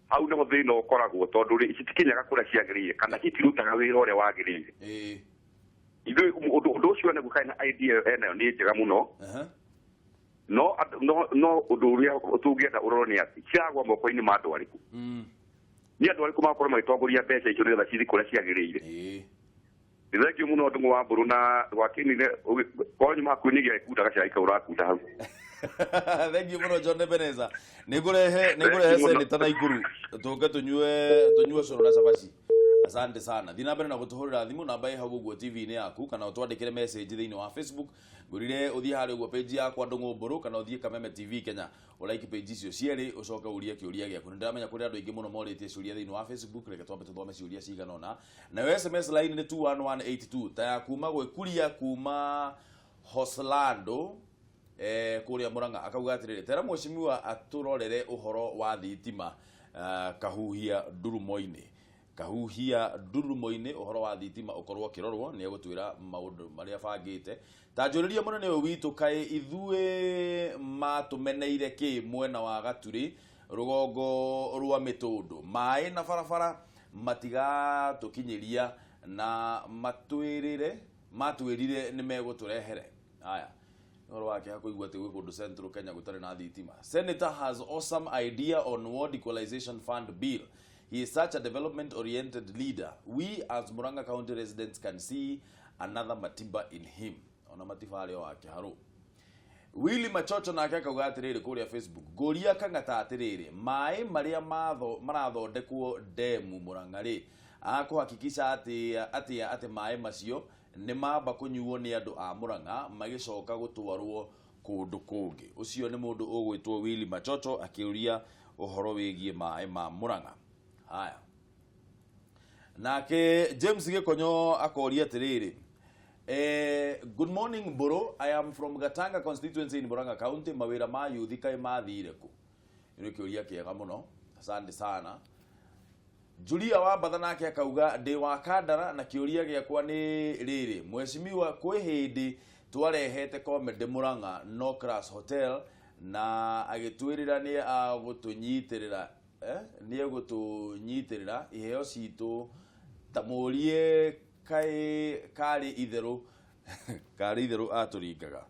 Hau nĩho thĩna ũkoragwo tondũ rĩ citikinyaga kũrĩa ciagĩrĩire kana citirutaga wĩra ũrĩa wagĩrĩire. Ĩĩ. Ithuĩ ũndũ ũcio nĩguo kana idea ĩyo enayo nĩ njega mũno. Ehe. No no ũndũ ũrĩa tũngĩenda ũrorwo nĩ atĩ ciragwa moko-inĩ ma andũ arĩkũ. Nĩ andũ arĩkũ magakorwo magĩtongoria mbeca icio nĩgetha cithiĩ kũrĩa ciagĩrĩire. Ĩĩ. Nĩ thengiũ mũno Ndung'u wa mbũrũ na gwakĩnire korwo nyuma hakuhĩ nĩ gĩa gĩkunda gacai kau ũrakunda hau. Thengiũ mũno John Ebenezer. Nĩ ngũrehe seneta na Ikuru tũke tũnyue cũrũ na cabaci. Asante sana. Thiĩ na mbere na gũtũhũrĩra thimũ namba ĩ hau ũguo TV-inĩ yaku kana ũtwandĩkĩre message thĩinĩ wa Facebook. Ngũrire ũthiĩ harĩa ũguo page yakwa Ndung'u Mbũrũ kana ũthiĩ Kameme TV Kenya ũlike page icio cierĩ ũcoke ũrie kĩũria gĩaku. Nĩ ndĩramenya kũrĩ andũ aingĩ mũno morĩtie ciũria thĩinĩ wa Facebook, reke twambe tũthome ciũria cigana ũna. Nayo SMS line nĩ 21182 ta ya kuma gwĩkuria kuma Hoslando kũrĩa Murang'a akauga atĩrĩrĩ tera mheshimiwa atũrorere ũhoro wa thitima kahuhia ndurumo-inĩ. Kahuhia ndurumo-inĩ ũhoro wa thitima ũkorwo ũkĩrorwo nĩ egũtwĩra maũndũ marĩa abangĩte. Ta njũrĩria mũnene ũyũ witũ kaĩ ithuĩ matũmeneire kĩ mwena wa Gaturĩ rũgongo rwa mĩtũndũ maĩ na barabara matigatũkinyĩria na matwĩrire nĩ megũtũrehere. Haya, ũhoro wake hakũigua atĩ gwĩ kũndũ Central Kenya gũtarĩ na thitima. Senator has awesome idea on Ward Equalization Fund Bill. He is such a development-oriented leader. We as Murang'a County residents can see another Matiba in him. Ona Matiba arĩ o wake harũ. Willy Machocho nake akauga atĩrĩrĩ kũrĩa Facebook, ngũria Kang'ata atĩrĩrĩ, maĩ marĩa marathondekwo demu Murang'a rĩ, akũhakikisha atĩ atĩ maĩ macio nĩ mamba kũnyuo nĩ andũ a Murang'a magĩcoka gũtwarwo kũndũ kũngĩ. Ũcio nĩ mũndũ ũgwĩtwo Willy Machocho akĩũria ũhoro wĩgiĩ maĩ ma Murang'a. Haya, nake James Gĩkonyo akoria atĩrĩrĩ, good morning Mburu, I am from Gatanga constituency in Murang'a County. Mawĩra ma yuthi kaĩ mathire kũ? Nĩ kĩũria kĩega mũno, asante sana. Julia Wambatha nake akauga, ndĩ wa Kandara na kĩũria gĩakwa nĩ rĩrĩ, mheshimiwa, kwĩ hĩndĩ twarehete comedy Murang'a no Class Hotel na agĩtwĩrĩra nĩ agũtũnyitĩrĩra, nĩ egũtũnyitĩrĩra iheo citũ, ta mũrie kaĩ karĩ itherũ, karĩ itherũ atũringaga.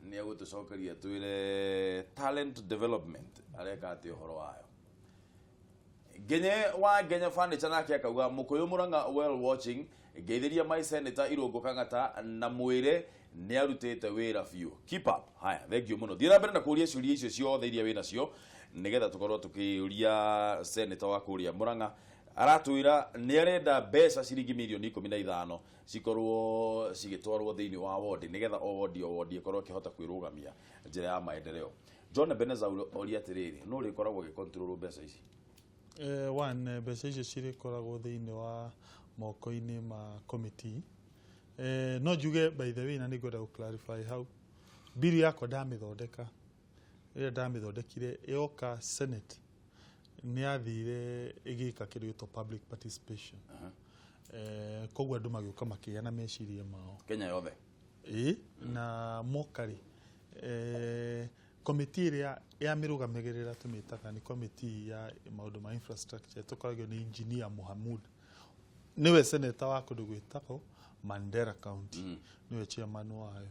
Nĩ egũtũcokeria twĩre talent development areka atĩ ũhoro wayo. Ngenye wa Ngenye Furniture nake akauga, Mũkũyũ Murang'a well watching, ngeithĩria my senator Irũngũ Kang'ata na mwĩre nĩ arutĩte wĩra biũ, keep up. Haya, thank you mũno. Thiĩ na mbere na kũũria ciũria icio ciothe iria wĩ nacio nĩgetha tũkorwo tũkĩũria senator wa kũrĩa Murang'a. Aratwĩra nĩ arenda mbeca ciringi mirioni 15 cikorwo cigĩtwarwo thĩinĩ wa wodi nĩgetha o wodi o wodi ĩkorwo ĩkĩhota kwĩrũgamia njĩra ya maendeleo. John Ebenezer oria atĩrĩrĩ, nũ ũrĩkoragwo agĩcontrol mbeca ici? One, mbeca icio cirĩkoragwo thĩinĩ wa moko-inĩ ma committee. No njuge, by the way, na nĩ ngwenda gũ clarify hau, bill yakwa ndamĩthondeka, rĩrĩa ndamĩthondekire yoka Senate, nĩ yathire ĩgĩka kĩndũ gĩtwo public participation. Koguo andũ magĩũka makĩgĩa meciria mao. Kenya yothe? Ĩĩ, na moka rĩ, komiti ĩrĩa yamĩrũgamagĩrĩra tũmĩtaga nĩ komiti ya maũndũ ma infrastructure, tũkoragio nĩ Engineer Mohamud, nĩwe seneta wa kũndũ gwĩtagwo Mandera County, nĩwe chairman wayo.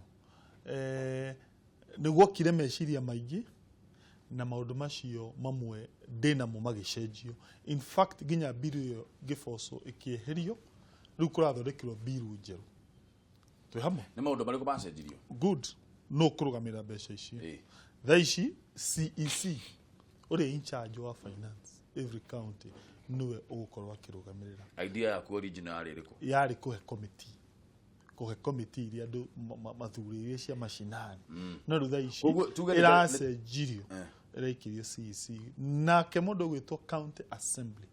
Nĩ guokire meciria maingĩ na maũndũ macio mamwe ndĩnamo magĩcenjio. In fact, nginya bill ĩyo ngĩbocwo ĩkĩeherio, rĩu kũrathondekirwo bill njerũ. Twĩ hamwe? Nĩ maũndũ marĩkũ macenjirio? Good. No kũrũgamĩrĩra mbeca icio thaa ici, CEC ũrĩa in charge wa finance every county nĩwe ũgũkorwo akĩrũgamĩrĩra. Idea yaku original yarĩ ĩrĩkũ? Yarĩ kũhe committee iria andũ mathurĩire cia macinani, no rĩu thaa ici Koguo tuge ĩracenjirio, ĩraikĩrio CEC, nake mũndũ ũgwĩtwo county assembly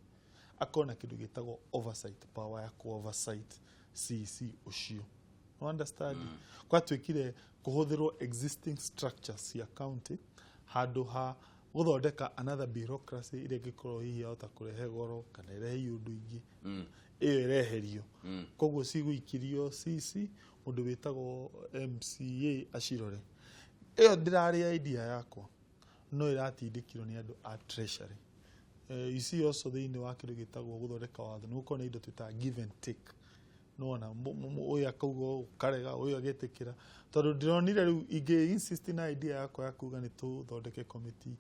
akorwo na kĩndũ gĩtagwo oversight power ya ku oversight CEC ũcio. No understand, gwatuĩkire kũhũthĩrwo existing structures cia county handũ ha gũthondeka another bureaucracy ĩrĩa ĩngĩkorwo hihi yahota kũrehe goro kana ĩrehe iũndũ ingĩ. Ĩyo ĩreherio, koguo cigũikirio CC, mũndũ wĩtagwo MCA acirore. Ĩyo ndĩrarĩ idea yakwa, no ĩratindĩkirwo nĩ andũ a treasury. You see, also thĩinĩ wa kĩndũ gĩtagwo gũthondeka watho nĩ gũkorwo na indo twĩtaga give and take. Nĩwona ũyũ akauga ũũ, ũkarega, ũyũ agetĩkĩra, tondũ ndĩronire rĩu ingĩ insist na idea yakwa ya kuga nĩ tũthondeke committee,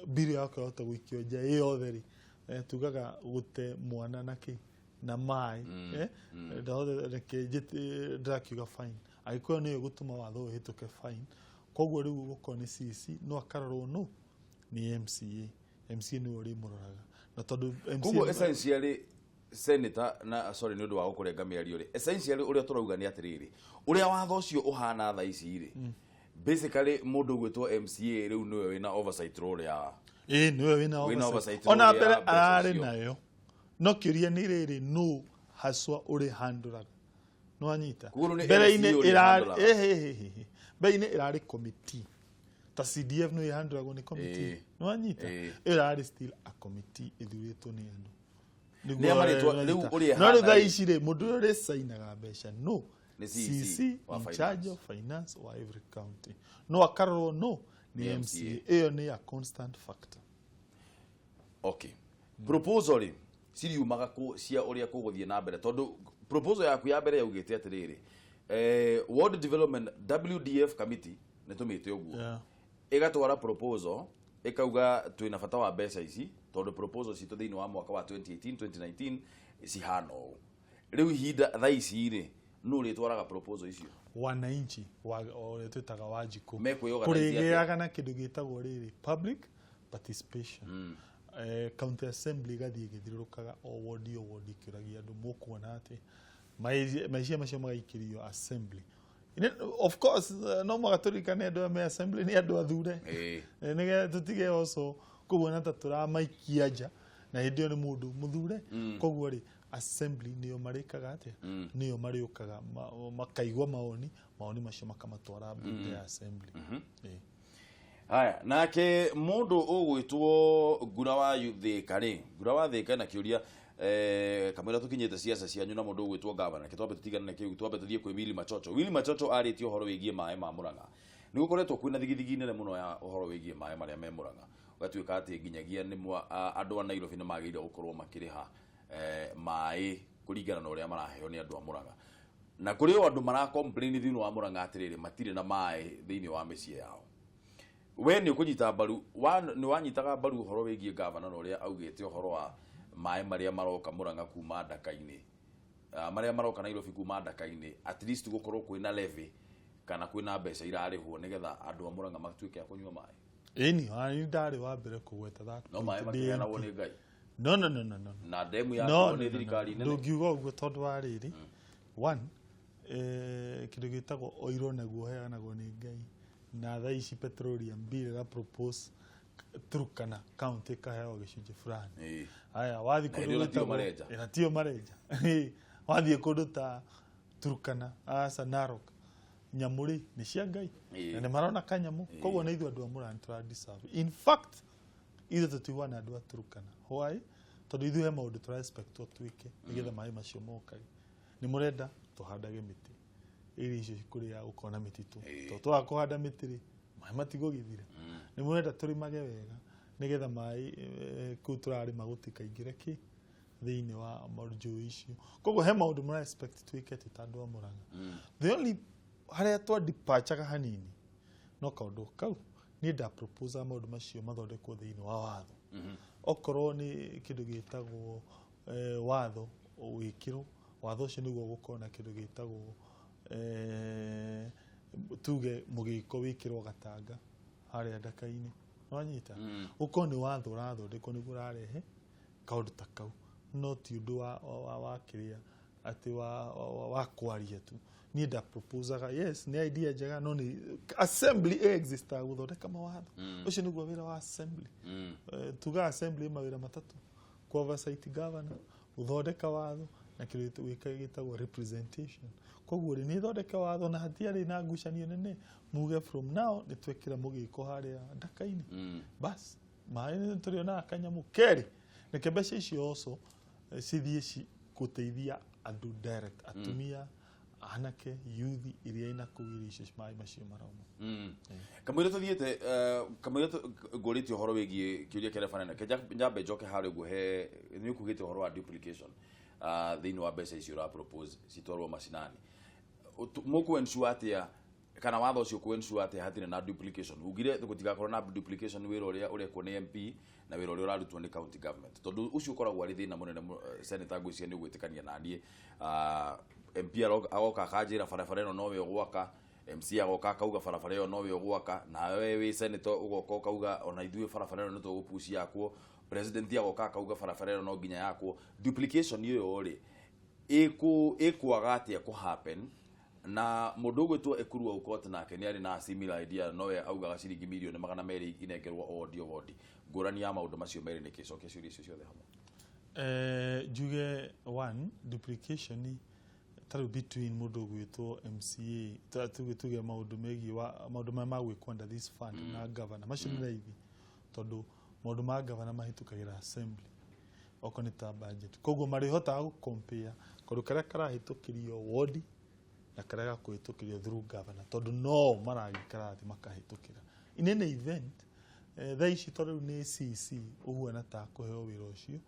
bill yakwa yahota gũikio nja ĩ yothe rĩ, tugaga gũte mwana na kĩ na maĩ. Ndahotha reke ndĩrakiuga fine, angĩkorwo nĩyo ĩgũtũma watho ũyũ ũhĩtũke, fine. Koguo rĩu gũkorwo nĩ CEC, no akarorwo no nĩ MCA. MCA nĩwe ũrĩmũroraga, na tondũ MCA Koguo essentially, senator, na sorry nĩ ũndũ wa gũkũrenga mĩario rĩ, essentially ũrĩa tũrauga nĩ atĩrĩrĩ, ũrĩa watho ũcio ũhana thaa ici rĩ, basically mũndũ ũgwĩtwo MCA rĩu nĩwe wĩna oversight role ya Ĩĩ, nĩwe wĩna wĩna oversight. Oversight Ona role ya mbere mbeca ararĩ icio. Nayo no kĩũria nĩ rĩrĩ, nũ haswa ũrĩ handũraga? Nĩwanyita? Koguo rĩu nĩ Mbere-inĩ MCA ũrĩa ĩrarĩ handũraga. ĩhĩhĩhĩ, mbere-inĩ ĩrarĩ committee ta CDF, nĩ ĩhandũragwo nĩ committee. Nĩwanyita? Ĩyo ĩrarĩ still a committee ĩthurĩtwo nĩ andũ. Nĩguo Nĩ amarĩtwa- rĩu nĩwanyita? ũrĩa No rĩu ĩhana thaa rĩ. ici rĩ, mũndũ ũrĩa ũrĩcainaga mbeca no Nĩ CEC CEC wa in finance. charge of finance wa every county, no akarorwo no nĩ Nĩ MCA. Ĩyo nĩ a constant factor. Okay, proposal rĩ ciriumaga kũ cia ũrĩa kũgũthiĩ na mbere? Tondũ proposal yaku ya mbere yaugĩte atĩrĩrĩ, Ward Development WDF committee, nĩ tũmĩte ũguo, ĩgatwara proposal ĩkauga twĩna bata wa mbeca ici, tondũ proposal citũ thĩinĩ wa mwaka wa 2018 2019 cihana ũũ. Rĩu ihinda thaa ici rĩ, Nũ ũrĩtwaraga proposal icio? Wananchi wa ũrĩa twĩtaga Wanjikũ. Mekwĩorganize atĩa? Kũrĩgĩaga na kĩndũ gĩtagwo rĩrĩ, public participation. County assembly ĩgathiĩ ĩgĩthiũrũrũkaga o wodi o wodi ĩkĩũragia andũ mũkuona atĩ maicia macio magaikĩrio assembly. Of course, no mũhaka tũririkane andũ aya me assembly nĩ andũ athure. Nĩgetha tũtige also kũguona ta tũramaikia nja na hĩndĩ ĩyo nĩ mũndũ mũthure. Koguo rĩ, assembly nĩyo marĩkaga atĩa, nĩyo marĩũkaga makaigua mawoni macio makamatwara mbunge ya assembly. Haya, nake mundu ũgwĩtwo Ngura wa Thĩka rĩ, Ngura wa Thĩka na kĩũria, kamũira tũkinyĩte ciaca cianyu na mũndũ ũgwĩtwo gavana, reke twambe tũtigane na kĩu, twambe tũthiĩ kwĩ Willy Machocho. Willy Machocho arĩtie ũhoro wĩgiĩ maĩ ma Mũrang'a. Nĩ gũkoretwo kwĩna thigithigi nene mũno ya ũhoro wĩgiĩ maĩ marĩa me Mũrang'a, ũgatuĩka atĩ nginyagia nĩ andũ a Nairobi nĩ magĩrĩire gũkorwo makĩrĩha maĩ kũringana na ũrĩa maraheo nĩ andũ a Mũrang'a, na kũrĩ o andũ mara complain thĩinĩ wa Mũrang'a atĩrĩrĩ, matirĩ na maĩ thĩinĩ wa mĩciĩ yao. We nĩ ũkũnyita mbaru nĩ wanyitaga mbaru ũhoro wĩgiĩ gavana na ũrĩa augĩte ũhoro wa maĩ marĩa maroka Mũrang'a kuma Ndaka-inĩ, marĩa maroka Nairobi kuma Ndaka-inĩ, at least gũkorwo kwĩna levy kana kwĩna mbeca irarĩhwo nĩgetha andũ a Mũrang'a matuĩke a kũnyua maĩ? Ĩni, ona nĩ ndarĩ wa mbere kũgweta that No point maĩ ndĩ makĩheanagwo MP. nĩ Ngai. No, no, no, no, no. Na ndemu No, yakirwo no, nĩ no, thirikari no. nene. Ndũngiuga ũguo tondũ wa rĩrĩ, one, kĩndũ gĩtagwo oiro naguo ũheanagwo nĩ Ngai, na thaa ici petroleum bill ĩra propose Turkana county ĩkaheo gĩcunjĩ fulani. Aya, wathiĩ Na kũndũ hĩndĩ ĩyo tio gwĩtagwo- marenja. Na tio marenja. Wathiĩ kũndũ ta Turkana, aca, Narok, nyamũ rĩ nĩ cia Ngai na nĩ marona kanyamũ. Koguo na ithuĩ andũ a Mũrang'a nĩ tũra deserve. In fact, ithuĩ tũtihuana andũ a Turkana. Why? Tondũ ithuĩ he maũndũ tũra expectwo twĩke nĩgetha maĩ macio mokage. Nĩ mũrenda tũhandage mĩtĩ ĩrĩa icio kũrĩa gũkorwo na mĩtitũ, tondũ twaga kũhanda mĩtĩ rĩ, maĩ matigũgĩthira. Nĩ mũrenda tũrĩmage wega nĩgetha maĩ kũu tũrarĩma gũtikaingĩre kĩ thĩinĩ wa njũĩ icio. Koguo he maũndũ mũra expect twĩke twĩ ta andũ a Mũrang'a. The only harĩa twa departure hanini no kaũndũ kau niĩ nda propose maũndũ macio mathondekwo thĩinĩ wa watho. Okorwo nĩ kĩndũ gĩtagwo watho wĩkĩrwo, watho ũcio nĩguo gũkorwo na kĩndũ gĩtagwo, tuge mũgĩko wĩkĩrwo gatanga harĩa Ndaka-inĩ, wanyita, ũkorwo nĩ watho ũrathondekwo nĩguo ũrarehe kaũndũ ta kau, no ti ũndũ wa kĩrĩa atĩ wa kwaria tu. Niĩ nda proposaga, yes, nĩ idea njega, no nĩ assembly existaga gũthondeka mawatho. Ũcio nĩguo wĩra wa assembly. Tuga assembly ĩ mawĩra matatũ: ku oversight governor, gũthondeka watho, na kĩndũ gĩtagwo representation. Koguo rĩ, nĩ ithondeke watho na hatiarĩ na ngucanio nene, muge from now nĩ twekĩra mũgĩko harĩa Ndaka-inĩ, bas, maĩ nĩ tũrĩonaga kanyamũ. Kerĩ, reke mbeca icio also cithiĩ gũteithia andũ direct, atumia, anake, youth iria ina kũu iria icio maĩ macio marauma. Kamũira tũthiĩte, kamũira ngũrĩtie ũhoro wĩgiĩ kĩũria kĩrĩa banene, ke nyambe njoke harĩa ũguo he nĩ ũkugĩte ũhoro wa duplication thĩinĩ wa mbeca icio ũra propose citwarwo macinani. Mũkũ ensure atĩa, kana watho ũcio kũ ensure atĩa hatirĩ na duplication? Ugire gũtigakorwo na duplication wĩra ũrĩa ũrekwo nĩ MP na wĩra ũrĩa ũrarutwo nĩ county government, tondũ ũcio ũkoragwo arĩ thĩna mũnene. Senator, ngwĩciria nĩ ũgwĩtĩkania na niĩ. MP agoka akanjĩra barabara ĩno nowe ũgwaka, MC agoka akauga barabara ĩyo nowe ũgwaka, nawe wĩ senator ũgoka ũkauga ona ithuĩ barabara ĩno nĩ tũgũpush yakwo, president agoka akauga barabara ĩyo no nginya yakwo. Duplication ĩyo rĩ, ĩkwaga atĩa kũ happen? Na mũndũ ũgwĩtwo Ekuru Aukot nake nĩ arĩ na similar idea, nowe augaga ciringi mirioni 200 inengerwo o wodi o wodi. Ngũrani ya maũndũ macio merĩ nĩ kĩ? Cokia ciũria icio ciothe hamwe. Njuge one, duplication ta rĩu between mũndũ ũgwĩtwo MCA, tuge maũndũ megiĩ wa maũndũ maya ma gwĩkwo under this fund na governor, macio nĩ raithi tondũ maũndũ ma governor mahĩtũkagĩra assembly okorwo nĩ ta budget. Koguo marĩhotaga gũ compare kaũndũ karĩa karahĩtũkĩrio wodi na karĩa gakũhĩtũkĩrio through governor, tondũ no maragĩikara thĩ makahĩtũkĩra. In any event, thaa ici tondũ rĩu nĩ CC ũhuana ta kũheo wĩra ũcio,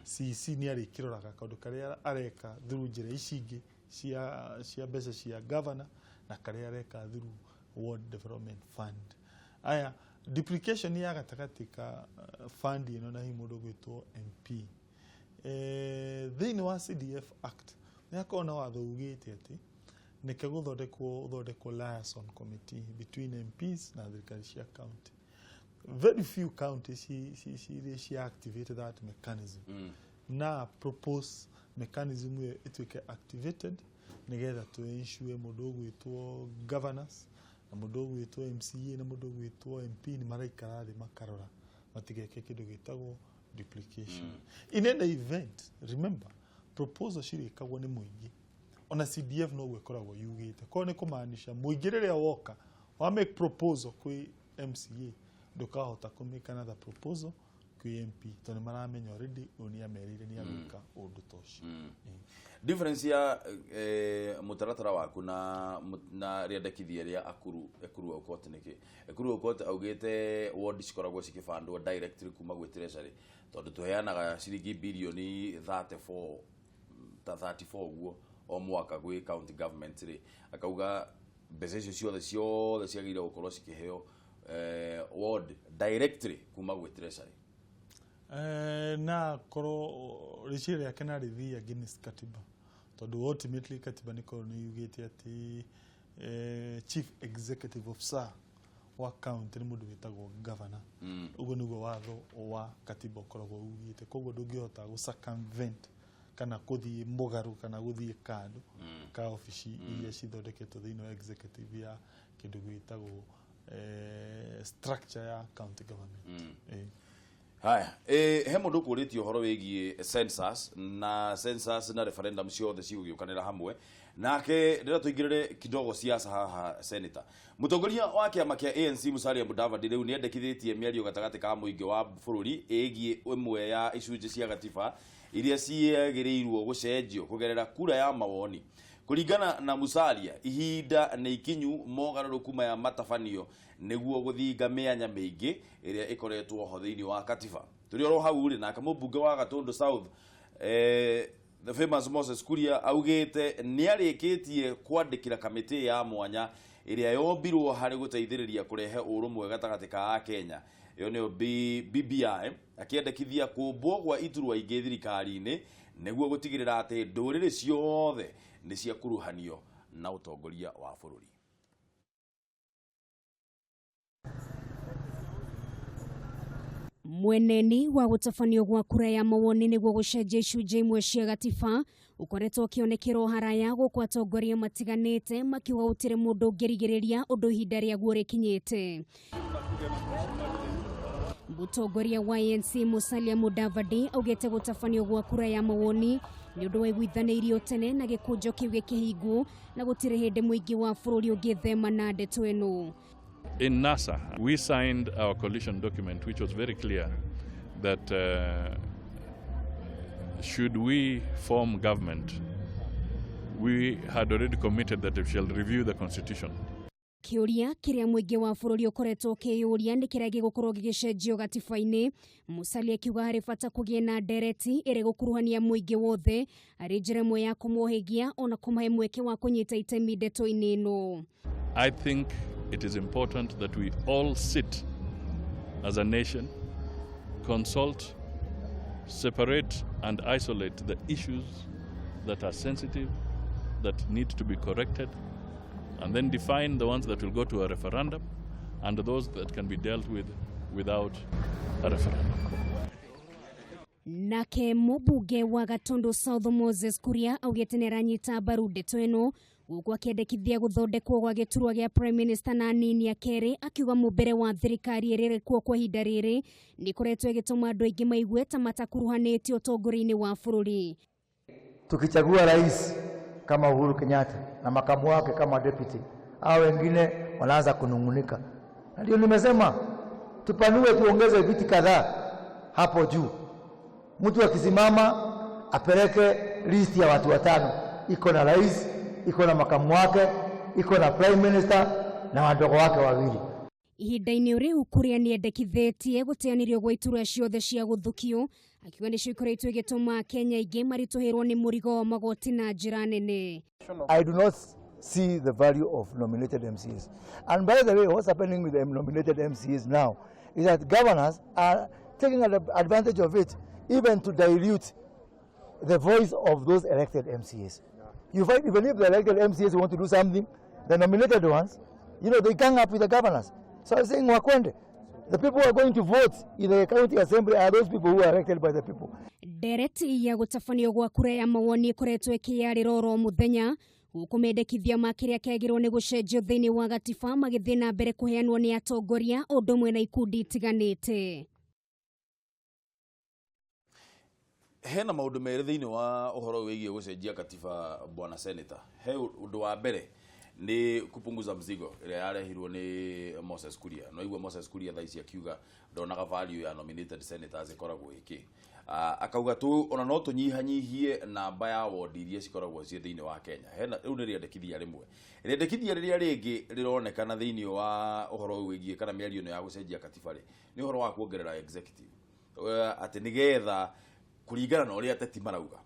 CC nĩ arĩkĩroraga kaũndũ karĩa areka through njĩra ici ingĩ cia mbeca cia governor na karĩa areka through ward development fund. Aya, duplication ya gatagatĩ ka fund ĩno na hihi mũndũ ũgwĩtwo MP, thĩinĩ wa CDF Act nĩ hakoragwo na watho ugĩte atĩ Nĩkĩo gũthondekwo liaison committee between MPs na thirikari cia county. Very few counties ci activate that mechanism. Na propose mechanism ĩyo ĩtuĩke activated nĩgetha tũ ensure mũndũ ũgwĩtwo governors na mũndũ ũgwĩtwo MCA na mũndũ ũgwĩtwo MP nĩ maraikara thĩ makarora matigeke kĩndũ gĩtagwo duplication. In any event, remember, proposal cirĩkagwo nĩ mũingĩ. Ona CDF noguo ĩkoragwo yugĩte. Koguo nĩ kũmaanisha mũingĩ rĩrĩa woka wa make proposal kwĩ MCA, ndũkahota kũ make another proposal kwĩ MP, tondũ nĩ maramenya already ũyũ nĩ amerĩire nĩ agwĩka ũndũ ta ũcio. Difference ya mũtaratara waku na rĩendekithia rĩa Ekuru Aukot nĩkĩ? Ekuru Aukot augĩte ward cikoragwo cikĩbandwo directly kuma gwĩ treasury, tondũ tũheanaga ciringi birioni 34, ta 34 ũguo o mwaka gwĩ county government rĩ, akauga mbeca icio ciothe ciothe ciagĩrĩire gũkorwo cikĩheo ward directly kuma gwĩ treasury. Na korwo rĩciria rĩake na rĩthiĩ against katiba, tondũ ultimately katiba nĩ korwo nĩ yugĩte atĩ chief executive officer wa county nĩ mũndũ wĩtagwo governor. Ũguo nĩguo watho wa katiba ũkoragwo ugĩte. Koguo ndũngĩhota gũ circumvent kana kũthiĩ mũgarũ kana gũthiĩ kando ka obici iria cithondeketwo thĩinĩ wa executive ya kĩndũ gĩtagwo structure ya county government. Haya, he mũndũ ũkũrĩtie ũhoro wĩgiĩ census, na census na referendum ciothe cigũgĩũkanĩra hamwe. Nake ndĩra tũingĩrĩre kidogo siasa haha. Senator, mũtongoria wa kĩama kĩa ANC Musalia Mudavadi rĩu nĩ endekithĩtie mĩario gatagatĩ ka mũingĩ wa bũrũri ĩgiĩ ĩmwe ya icunjĩ cia gatiba iria ciagĩrĩirwo gũcenjio kũgerera kura ya mawoni. Kũringana na Musalia, ihinda nĩ ikinyu mogarũrũku maya matabanio nĩguo gũthinga mĩanya mĩingĩ ĩrĩa ĩkoretwo ho thĩinĩ wa katiba. Tũrĩ oro hau rĩ, nake mũmbunge wa Gatundu South, the famous Moses Kuria, augĩte nĩ arĩkĩtie kwandĩkĩra kamĩtĩ ya mwanya ĩrĩa yombirwo harĩ gũteithĩrĩria kũrehe ũrũmwe gatagatĩ ka Akenya, ĩyo nĩyo BBI, akĩendekithia kũmbwo gwa iturwa ingĩ thirikari-inĩ nĩguo gũtigĩrĩra atĩ ndũrĩrĩ ciothe nĩ ciakuruhanio na ũtongoria wa bũrũri. Mweneni wa gũtabanio gwa kura ya mawoni nĩguo gũcenjia icunjĩ imwe cia gatiba ũkoretwo ũkĩonekerwo haraya, gũkũ atongoria matiganĩte makiuga gũtirĩ mũndũ ũngĩrigĩrĩria ũndũ ihinda rĩaguo rĩkinyĩte. Mũtongoria wa ANC Musalia Mudavadi augĩte gũtabanio gwa kura ya mawoni nĩ ũndũ waiguithanĩirio tene na gĩkũnjo kĩu gĩkĩhingwo, na gũtirĩ hĩndĩ mũingĩ wa bũrũri ũngĩthema na ndeto ĩno. In NASA, we signed our coalition document, which was very clear that should we form government, we had already committed that we shall review the constitution. Kĩũria kĩrĩa mũingĩ wa bũrũri ũkoretwo ũkĩyũria nĩ kĩrĩa gĩgũkorwo gĩgĩcenjio gatiba-inĩ. Musalia akiuga harĩ bata kũgĩe na ndereti ĩrĩ gũkuruhania mũingĩ wothe arĩ njĩra ĩmwe ya kũmohĩgia ona kũmahe mweke wa kũnyita itemi ndeto-inĩ ĩno. I think it is important that we all sit as a nation, consult, separate and isolate the issues that are sensitive, that need to be corrected, and then define the ones that will go to a referendum and those that can be dealt with without a referendum. Nake mũmbunge wa Gatundu South Moses Kuria augĩte nĩ aranyita mbaru ndeto ĩno, gũkũ akĩendekithia gũthondekwo gwa gĩturwa gĩa prime minister na anini a kerĩ, akiuga mũmbĩre wa thirikari ĩrĩa ĩrĩ kwa ihinda rĩrĩ nĩ ĩkoretwo ĩgĩtũma andũ aingĩ maigue ta matakuruhanĩtio ũtongoria-inĩ wa bũrũri. Tukichagua rais kama Uhuru Kenyatta na makamu wake kama deputy, hao wengine wanaanza kunung'unika, na ndio nimesema tupanue, tuongeze viti kadhaa hapo juu. Mtu akisimama apeleke list ya watu watano, iko na rais, iko na makamu wake, iko na prime minister na wadogo wake wawili. Ihinda-inĩ rĩu Kuria nĩendekithĩtie gũteanĩrio gwa iturwa ciothe cia gũthukio, akiuga nĩcio ikoretwo igĩtũma Kenya aingĩ maritũhĩrwo nĩ mũrigo wa magoti na njĩra nene. I do not see the value of nominated MCAs. And by the way, what's happening with the nominated MCAs now is that governors are taking advantage of it even to dilute the voice of those elected MCAs. You find even if the elected MCAs want to do something, the nominated ones, you know, they gang up with the governors. So I'm saying Wakwende, the people who are going to vote in the county assembly are those people who are elected by the people. Ndereti ya gũtabanio gwa kura ya mawoni ĩkoretwo ĩkĩyarĩra oro mũthenya, gũkũ mendekithia ma kĩrĩa kĩagĩrĩirwo nĩ gũcenjio thĩinĩ wa gatiba magĩthiĩ na mbere kũheanwo nĩ atongoria ũndũ ũmwe na ikundi itiganĩte. Hena maũndũ merĩ thĩinĩ wa ũhoro wĩgiĩ gũcenjia katiba, bwana senator. He ũndũ wa mbere nĩ kupunguza mzigo ĩrĩa yarehirwo nĩ Moses Kuria. No igua Moses Kuria thaa ici akiuga ndonaga value ya nominated senators ĩkoragwo ĩkĩ. Akauga tu ona no tũnyihanyihie namba ya ward iria cikoragwo ciĩ thĩinĩ wa Kenya. Hena rĩu nĩ rĩendekithia rĩmwe. Rĩendekithia rĩrĩa rĩngĩ rĩronekana thĩinĩ wa ũhoro ũyũ wĩgiĩ kana mĩario ĩno ya gũcenjia katiba rĩ, nĩ ũhoro wa kuongerera executive, atĩ nĩgetha kũringana na ũrĩa ateti marauga,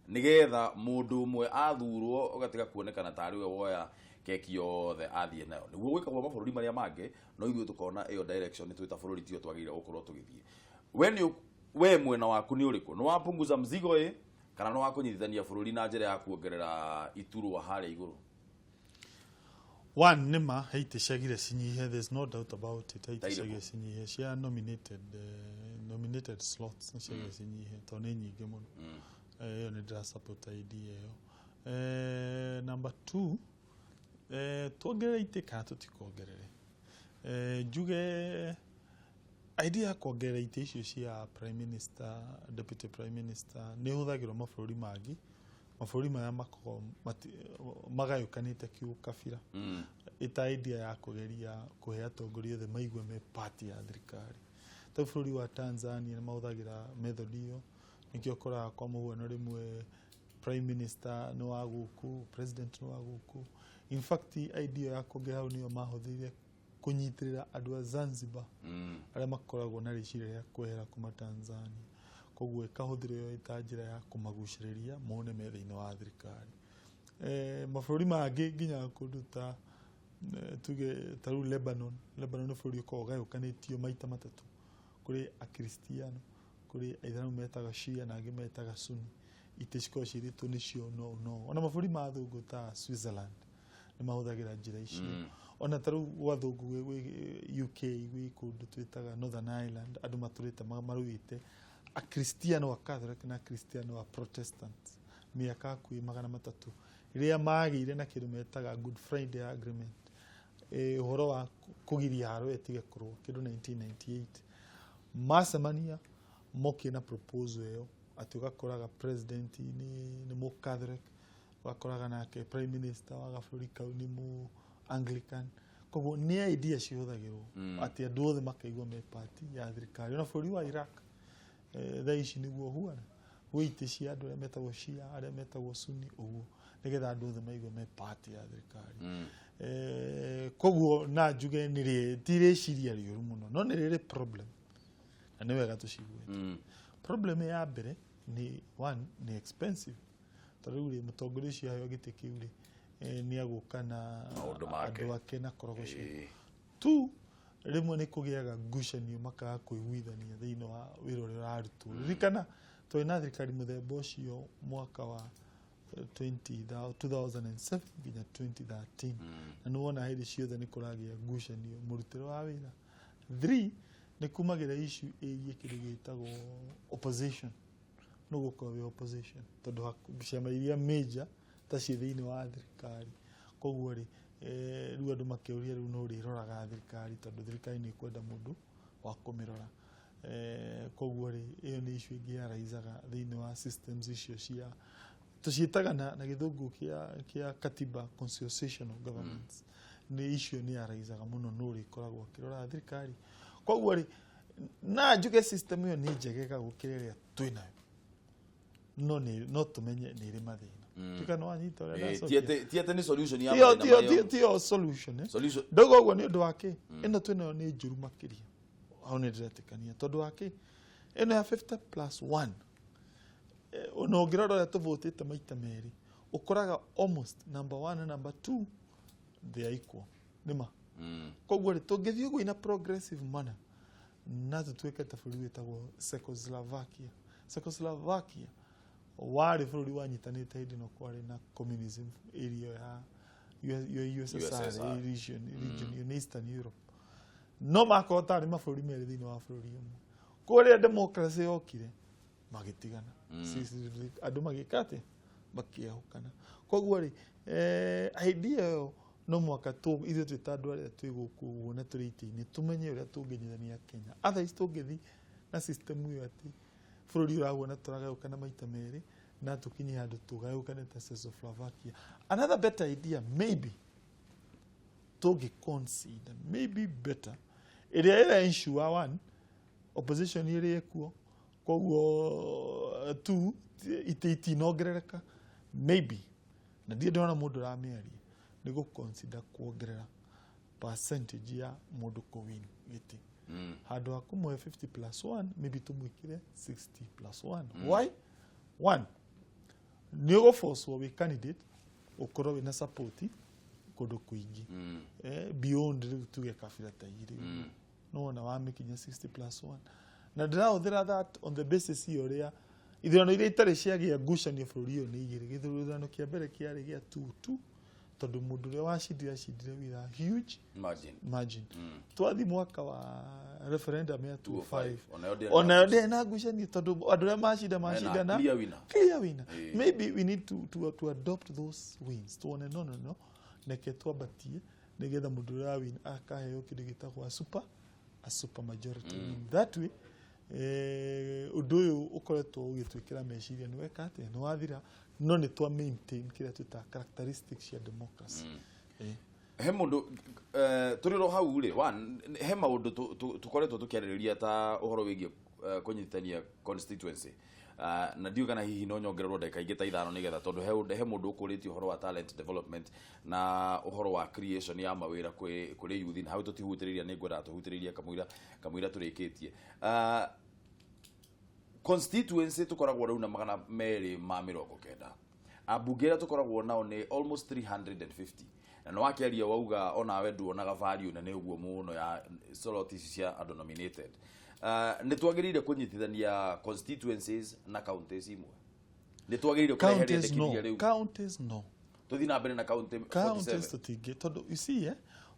nĩgetha mũndũ ũmwe athurwo ũgatiga kuonekana tarĩ we woya keki yothe athiĩ nayo. Nĩguo gwĩkagwo mabũrũri marĩa mangĩ, no ithuĩ tũkona ĩyo direction twĩ ta bũrũri tiyo twagĩrĩire gũkorwo tũgĩthiĩ. We nĩ we mwena waku nĩ ũrĩkũ? Nĩ wapunguza mzigo ĩ, kana nĩ wa kũnyitithania bũrũri na njĩra ya kuongerera iturwa harĩa igũrũ? One, nĩma he itĩ ciagire cinyihe, there's no doubt about it. He itĩ Ta irĩkũ? ciagire cinyihe cia nominated slots nĩ ciagire cinyihe tondũ nĩ nyingĩ mũno. Ĩyo nĩ ndĩra support idea ĩyo. Number two, tuongerere itĩ kana tũtikongerere? Njuge idea ya kuongerera itĩ icio cia prime minister, deputy prime minister nĩ ĩhũthagĩrwo mabũrũri mangĩ, mabũrũri marĩa makoragwo magayũkanĩte kĩũkabira, ĩta idea ya kũgeria kũhe atongoria othe maigue me part ya thirikari. Ta bũrũri wa Tanzania nĩ mahũthagĩra method ĩyo, nĩkĩo ũkoraga kwa mũhuano rĩmwe prime minister nĩ wa gũkũ, president nĩ wa gũkũ. In fact, idea ya kuongerera hau nĩyo mahũthĩrire kũnyitĩrĩra andũ a Zanzibar arĩa makoragwo na rĩciria rĩa kwehera kuma Tanzania. Koguo ĩkahũthĩrwo ĩyo ĩta njĩra ya kũmagucĩrĩria mone me thĩinĩ wa thirikari. Mabũrũri mangĩ nginya kũndũ ta tuge ta rĩu Lebanon. Lebanon nĩ bũrũri ũkoragwo ũgayũkanĩtio maita matatũ, kũrĩ akristiano, kũrĩ aithĩramu metaga Shia na angĩ metaga Sunni. Itĩ cikoragwo ciirĩtwo nĩcio no ona mabũrũri ma athũngũ ta Switzerland nĩ mahũthagĩra njĩra icio. Ona ta rĩu gwa athũngũ gwĩ UK, gwĩ kũndũ twĩtaga Northern Ireland, andũ matũrĩte marũĩte akristiano a Catholic na akristiano a Protestant mĩaka hakuhĩ 300, rĩrĩa magĩire na kĩndũ metaga Good Friday Agreement, ũhoro wa kũgiria haro ĩtige kũrũa kĩndũ 1998, macemania mokire na proposal ĩyo atĩ ũgakoraga president nĩ mũ Catholic, ũgakoraga nake prime minister wa gabũrũri kau nĩ mũ Anglican. Koguo nĩ idea cihũthagĩrwo atĩ andũ othe makaigua me part ya thirikari. Ona bũrũri wa Iraq, thaa ici nĩguo huana, gwĩ itĩ cia andũ arĩa metagwo Shia, arĩa metagwo Sunni, ũguo nĩgetha andũ othe maigue me part ya thirikari. Koguo na njuge nĩ ti rĩciria rĩũru mũno, no nĩ rĩrĩ problem na nĩ wega tũciguĩte. Problem ya mbere nĩ one, nĩ expensive, tondũ rĩu rĩ, mũtongoria ũcio aheo gĩtĩ kĩu rĩ, nĩ agũka na Maũndũ make. andũ ake na korogoco. Two, rĩmwe nĩ kũgĩaga ngucanio, makaga kũiguithania thĩinĩ wa wĩra ũrĩa ũrarutwo. Ririkana twarĩ na thirikari mũthemba ũcio mwaka wa 2007 nginya 2013, na nĩ wona hĩndĩ ciothe nĩ kũragĩa ngucanio mũrutĩre wa wĩra. Three, nĩ kumagĩra issue ĩgiĩ kĩndũ gĩtagwo opposition, nũ gũkorwo wĩ opposition, tondũ ciama iria major ta ciĩ thĩinĩ wa thirikari. Koguo rĩ, rĩu andũ makĩũria rĩu nũ ũrĩroraga thirikari, tondũ thirikari nĩ ĩkwenda mũndũ wa kũmĩrora. Koguo rĩ, ĩyo nĩ issue ĩngĩ yaraizaga thĩinĩ wa systems icio cia tũciĩtaga na gĩthũngũ kĩa katiba consociational governments. Nĩ issue nĩ yaraizaga mũno, nũ ũrĩkoragwo akĩrora thirikari. Koguo rĩ, na njuge system ĩyo nĩ njegega gũkĩra ĩrĩa twĩnayo, no nĩ no tũmenye nĩ ĩrĩ mathĩna. Tuka nĩ wanyita ũrĩa ndacokia? Ti atĩ nĩ solution ya Tiyo mathĩna tiyo marĩa tiyo solution, eh? Solution. Ndauga ũguo nĩ ũndũ wa kĩ? Ĩno twĩnayo nĩ njũru makĩria, hau nĩ ndĩretĩkania, tondũ wa kĩ? Ĩno ya 50 plus 1, ona ũngĩrora ũrĩa tũvotĩte maita merĩ, ũkoraga almost number one na number two they are equal, nĩma. Koguo rĩ, tũngĩthiĩ ũguo in a progressive manner, na tũtuĩke ta bũrũri wĩtagwo Czechoslovakia. Czechoslovakia. Warĩ bũrũri wanyitanĩte hĩndĩ ĩno kwarĩ na communism, area ya USSR, USSR. Region in Eastern Europe, no makorwo tarĩ mabũrũri merĩ thĩinĩ wa bũrũri ũmwe. Kũrĩa democracy yokire, magĩtigana. Andũ magĩka atĩa? Makĩahũkana. Koguo rĩ, idea ĩyo no mwaka ithuĩ twĩ ta andũ arĩa twĩ gũkũ ũguo na tũrĩ itĩ-inĩ tũmenye ũrĩa tũngĩnyitithania Kenya. Otherwise tũngĩthi na system ĩyo atĩ bũrũri ũrahuana tũragayũkana maita merĩ na tũkinye handũ tũgayũkane ta Czechoslovakia. Another better idea maybe tũngĩ consider, maybe better, ĩrĩa ĩra ensure one, opposition ĩrĩ ĩkuo, koguo two, itĩ itinongerereka maybe, na ndirĩ ndĩrona mũndũ ũramĩaria, nĩ gũ consider kuongerera percentage ya mũndũ kũwin gĩtĩ. Handũ ha kũmũhe 50 plus 1, maybe tũmwĩkĩre 60 plus 1. Why? One, nĩ ũgũbocwo wĩ candidate ũkorwo wĩna support kũndũ kũingĩ, beyond rĩu tuge kabira ta igĩrĩ ũguo. No wona wamĩkinya 60 plus 1, na ndĩrahũthĩra that on the basis ya ũrĩa ithurano iria itarĩ ciagĩa ngucanio bũrũri ũyũ nĩ igĩrĩ. Gĩthurano kĩa mbere kĩarĩ gĩa 2-2, tondũ mũndũ ũrĩa wacindire acindire with a huge margin. Margin. Twathi mwaka wa referendum ya 25, Onayo ndĩarĩ onayo na ndĩarĩ na ngucanio, tondũ andũ arĩa macinda macinda na clear winner. Clear winner. Maybe we need to adopt those wins, tuone no reke twambatie nigetha mũndũ ũrĩa win akaheo kĩndũ gĩtagwo a super majority win. That way, ũndũ ũyũ ũkoretwo ũgĩtwĩkĩra meciria nĩ weka atĩa, nĩ wathira, no nĩ twa maintain kĩrĩa twĩtaga characteristics cia democracy. He mundu, tũrĩ ro hau rĩ, one, he maũndũ tũkoretwo tũkĩarĩrĩria ta ũhoro wĩgiĩ kũnyitithania constituency. Na ndiũĩ kana hihi no nyongererwo ndagĩka ingĩ ta 5 nĩgetha, tondũ he mũndũ ũkũrĩtie ũhoro wa talent development na ũhoro wa creation ya mawĩra kũrĩ youth, na hau tũtihutĩrĩria, nĩ ngwendaga tũhutĩrĩrie kamũira tũrĩkĩtie. Constituency tũkoragwo rĩu na 290, ambunge arĩa tũkoragwo nao nĩ almost 350, na nĩ wakĩaria wauga onawe nduonaga value nene ũguo mũno ya slot ici cia andũ nominated. Nĩ twagĩrĩire kũnyitithania constituencies na counties imwe? Nĩ twagĩrĩire kũrehe Counties no. rĩendekithia rĩu? Counties no. Tũthiĩ na mbere na county Counties 47? Tũtingĩ, tondũ you see,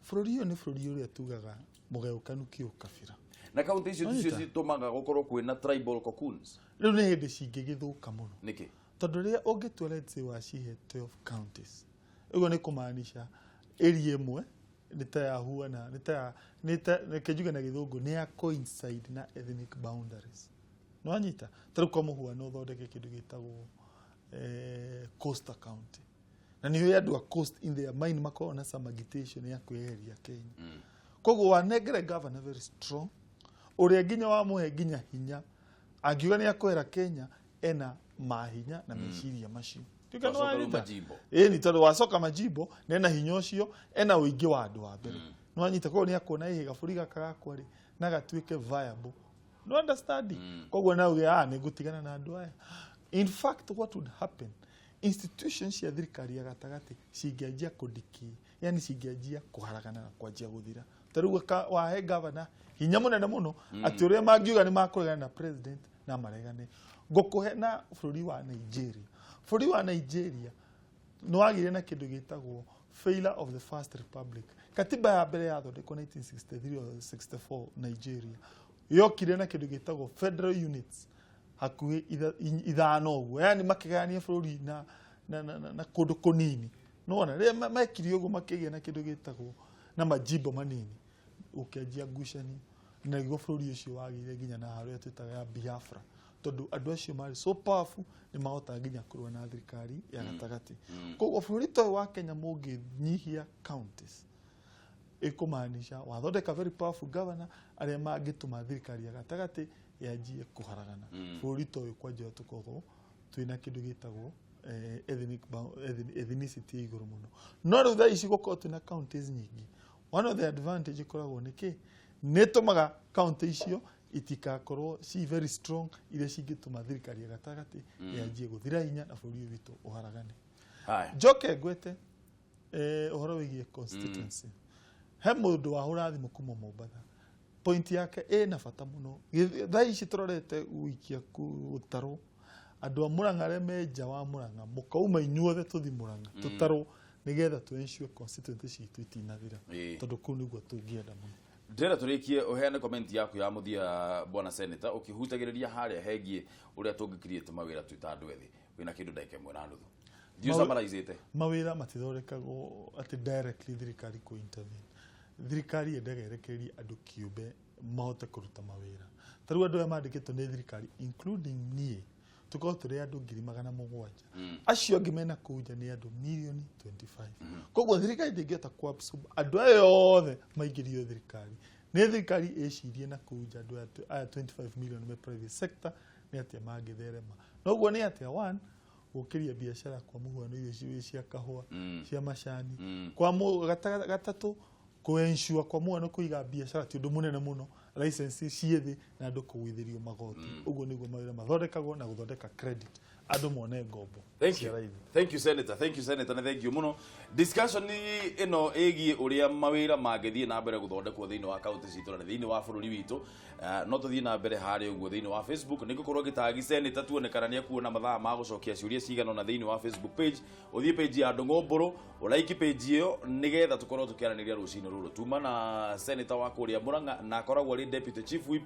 bũrũri ũyũ nĩ bũrũri ũrĩa tugaga mũgayũkanu kĩũkabira. Na county icio ticio Wanyita? citũmaga gũkorwo kwĩna tribal cocoons? Rĩu nĩ hĩndĩ cingĩgĩthũka mũno. Nĩkĩ? Tondũ rĩrĩa ũngĩtua, let's say, wacihe 12 counties, ũguo nĩ kũmaanisha area ĩmwe nĩ ta yahuana, nĩ ta ya- nĩ ta, reke njuge na Gĩthũngũ, nĩ ya coincide na ethnic boundaries. Nĩ wanyita? Ta rĩu kwa mũhuano ũthondeke kĩndũ gĩtagwo Coastal County, na nĩ andũ a coast in their mind makoragwo na some agitation ya kwĩyeheria Kenya. Koguo wanengere governor very strong, ũrĩa nginya wamũhe nginya hinya angiuga nĩ akwera Kenya, ena mahinya na meciria macio. Tuika nĩ Wacoka rĩu wanyita? majimbo. Ĩni, tondũ wacoka majimbo na ena hinya ũcio, ena ũingĩ wa andũ wa mbere. Nĩ wanyita? Koguo nĩ akuona ĩhĩ gabũri gaka gakwa rĩ na gatuĩke viable. No understand? Koguo na uge, ah, nĩ ngũtigana na andũ aya. In fact, what would happen, institutions cia thirikari ya gatagatĩ cingĩanjia kũdiki, yani cingĩanjia kũharagana na kwanjia gũthira. Ta rĩu wahe governor hinya mũnene mũno atĩ ũrĩa mangiuga nĩ makũregana na president na maregane. Ngũkũhe na bũrũri wa Nigeria. Bũrũri wa Nigeria nĩ wagĩire na kĩndũ gĩtagwo failure of the First Republic. Katiba ya mbere yathondekwo 1963 or 64 Nigeria, yokire na kĩndũ gĩtagwo federal units hakuhĩ 5 ũguo, yani makĩgayania bũrũri na kũndũ kũnini. Nĩwona rĩrĩa mekire ũguo, makĩgĩa na kĩndũ gĩtagwo na majimbo manini, gũkĩanjia ngucanio, na nĩguo bũrũri ũcio wagĩire nginya na harĩa twĩtaga ya Biafra, tondũ andũ acio marĩ so powerful nĩ mahotaga nginya kũrũa na thirikari ya gatagatĩ. Koguo bũrũri ta ũyũ wa Kenya, mũngĩnyihia counties, ĩkũmaanisha wathondeka very powerful governor arĩa mangĩtũma thirikari ya gatagatĩ yanjie kũharagana. Bũrũri ta ũyũ kwanjia tũkoragwo twĩna kĩndũ gĩtagwo ethnicity ĩ igũrũ mũno. No rĩu thaa ici gũkorwo twĩna counties nyingĩ, one of the advantage ĩkoragwo nĩ kĩ? Nĩ ĩtũmaga county icio itikakorwo ci very strong iria cingĩtũma thirikari ya gatagatĩ yanjie gũthira hinya na bũrũri ũyũ witũ ũharagane. Haya. Njoke ngwete ũhoro wĩgiĩ constituency. He mũndũ wahũra thimũ kuma Mombatha, point yake ĩna bata mũno. Thaa ici tũrorete gũikia gũtarwo. Andũ a Murang'a arĩa me nja wa Murang'a, mũkauma inyuothe tũthi Murang'a, tũtarwo nĩgetha tũ ensure constituency citũ itinathira, tondũ kũu nĩguo tũngĩenda mũno. Ndĩrenda tũrĩkie ũheane comment yaku ya mũthia, bwana senator, ũkĩhutagĩrĩria harĩa hegiĩ ũrĩa tũngĩ create mawĩra twĩ ta andũ ethĩ. Wĩna kĩndũ ndagĩka ĩmwe na nuthu, thiĩ ũsummarizĩte. Mawĩra matithondekagwo atĩ directly thirikari kũ intervene. Thirikari yendaga ĩrekererie andũ kĩũmbe mahote kũruta mawĩra. Ta rĩu andũ aya mandĩkĩtwo nĩ thirikari, including niĩ, tũkorwo tũrĩ andũ 700,000. Acio angĩ mena kũu nja nĩ andũ mirioni 25. Koguo thirikari ndĩngĩhota ku absorb andũ aya othe maingĩrio thirikari. Nĩ thirikari ĩcirie na kũu nja, andũ aya 25 million me private sector nĩ atĩa mangĩtherema. Noguo nĩ atĩa? One, gũkĩria biacara, kwa mũhuano irio cia kahũa, cia macani. Kwa gatatũ, kũ-ensure, kwa mũhuano kũiga biacara ti ũndũ mũnene mũno, license ciĩ thĩ na andũ kũgũithĩrio magoti. Ũguo nĩguo mawĩra mathondekagwo, na gũthondeka credit, andũ mone ngombo Thank cia you. raithi. Thank you, Senator. Thank you, Senator. Na thank you muno. Discussion ĩno ĩgiĩ ũrĩa mawĩra mangĩthiĩ na mbere gũthondekwo thĩinĩ wa kaunti citũ na thĩinĩ wa bũrũri witũ. No tũthiĩ na mbere harĩa ũguo thĩinĩ wa Facebook nĩ ngũkorwo ngĩtagi Senator tuone kana nĩ ekuona mathaa ma gũcokia ciũria cigana ũna thĩinĩ wa Facebook page. Ũthiĩ page ya Ndũng'ũ Mbũrũ, ũlaiki page ĩyo nĩgetha tũkorwo tũkĩaranĩria rũcinĩ rũrũ. Tuma na Senator wa kũrĩa Murang'a na akoragwo arĩ Deputy Chief Whip,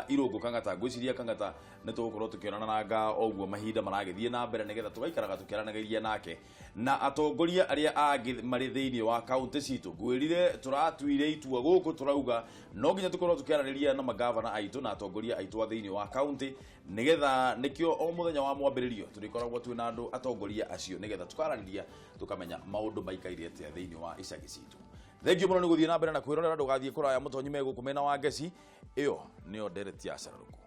Irũngũ Kang'ata. Ngwĩciria Kang'ata nĩ tũgũkorwo tũkĩonana na nga o ũguo mahinda maragĩthiĩ na mbere nĩgetha tũgaikaraga tũkĩaranagĩria nake na atongoria arĩa angĩ marĩ thĩinĩ wa kaunti citũ. Ngwĩrire tũratuire itua gũkũ, tũrauga no nginya tũkorwo tũkĩaranĩria na magavana aitũ na atongoria aitũ a thĩinĩ wa kaunti, nĩgetha nĩkĩo o mũthenya wa mwambĩrĩrio tũrĩkoragwo twĩ na andũ atongoria acio nĩgetha tũkaranĩria, tũkamenya maũndũ maikaire atĩa thĩinĩ wa icagi citũ. Thengiũ mũno nĩ gũthiĩ na mbere na kwĩrorera. Ndũgathiĩ kũraya, mũtonyi megũkũ mena wa ngeci ĩyo nĩyo ndereti ya cararũkũ.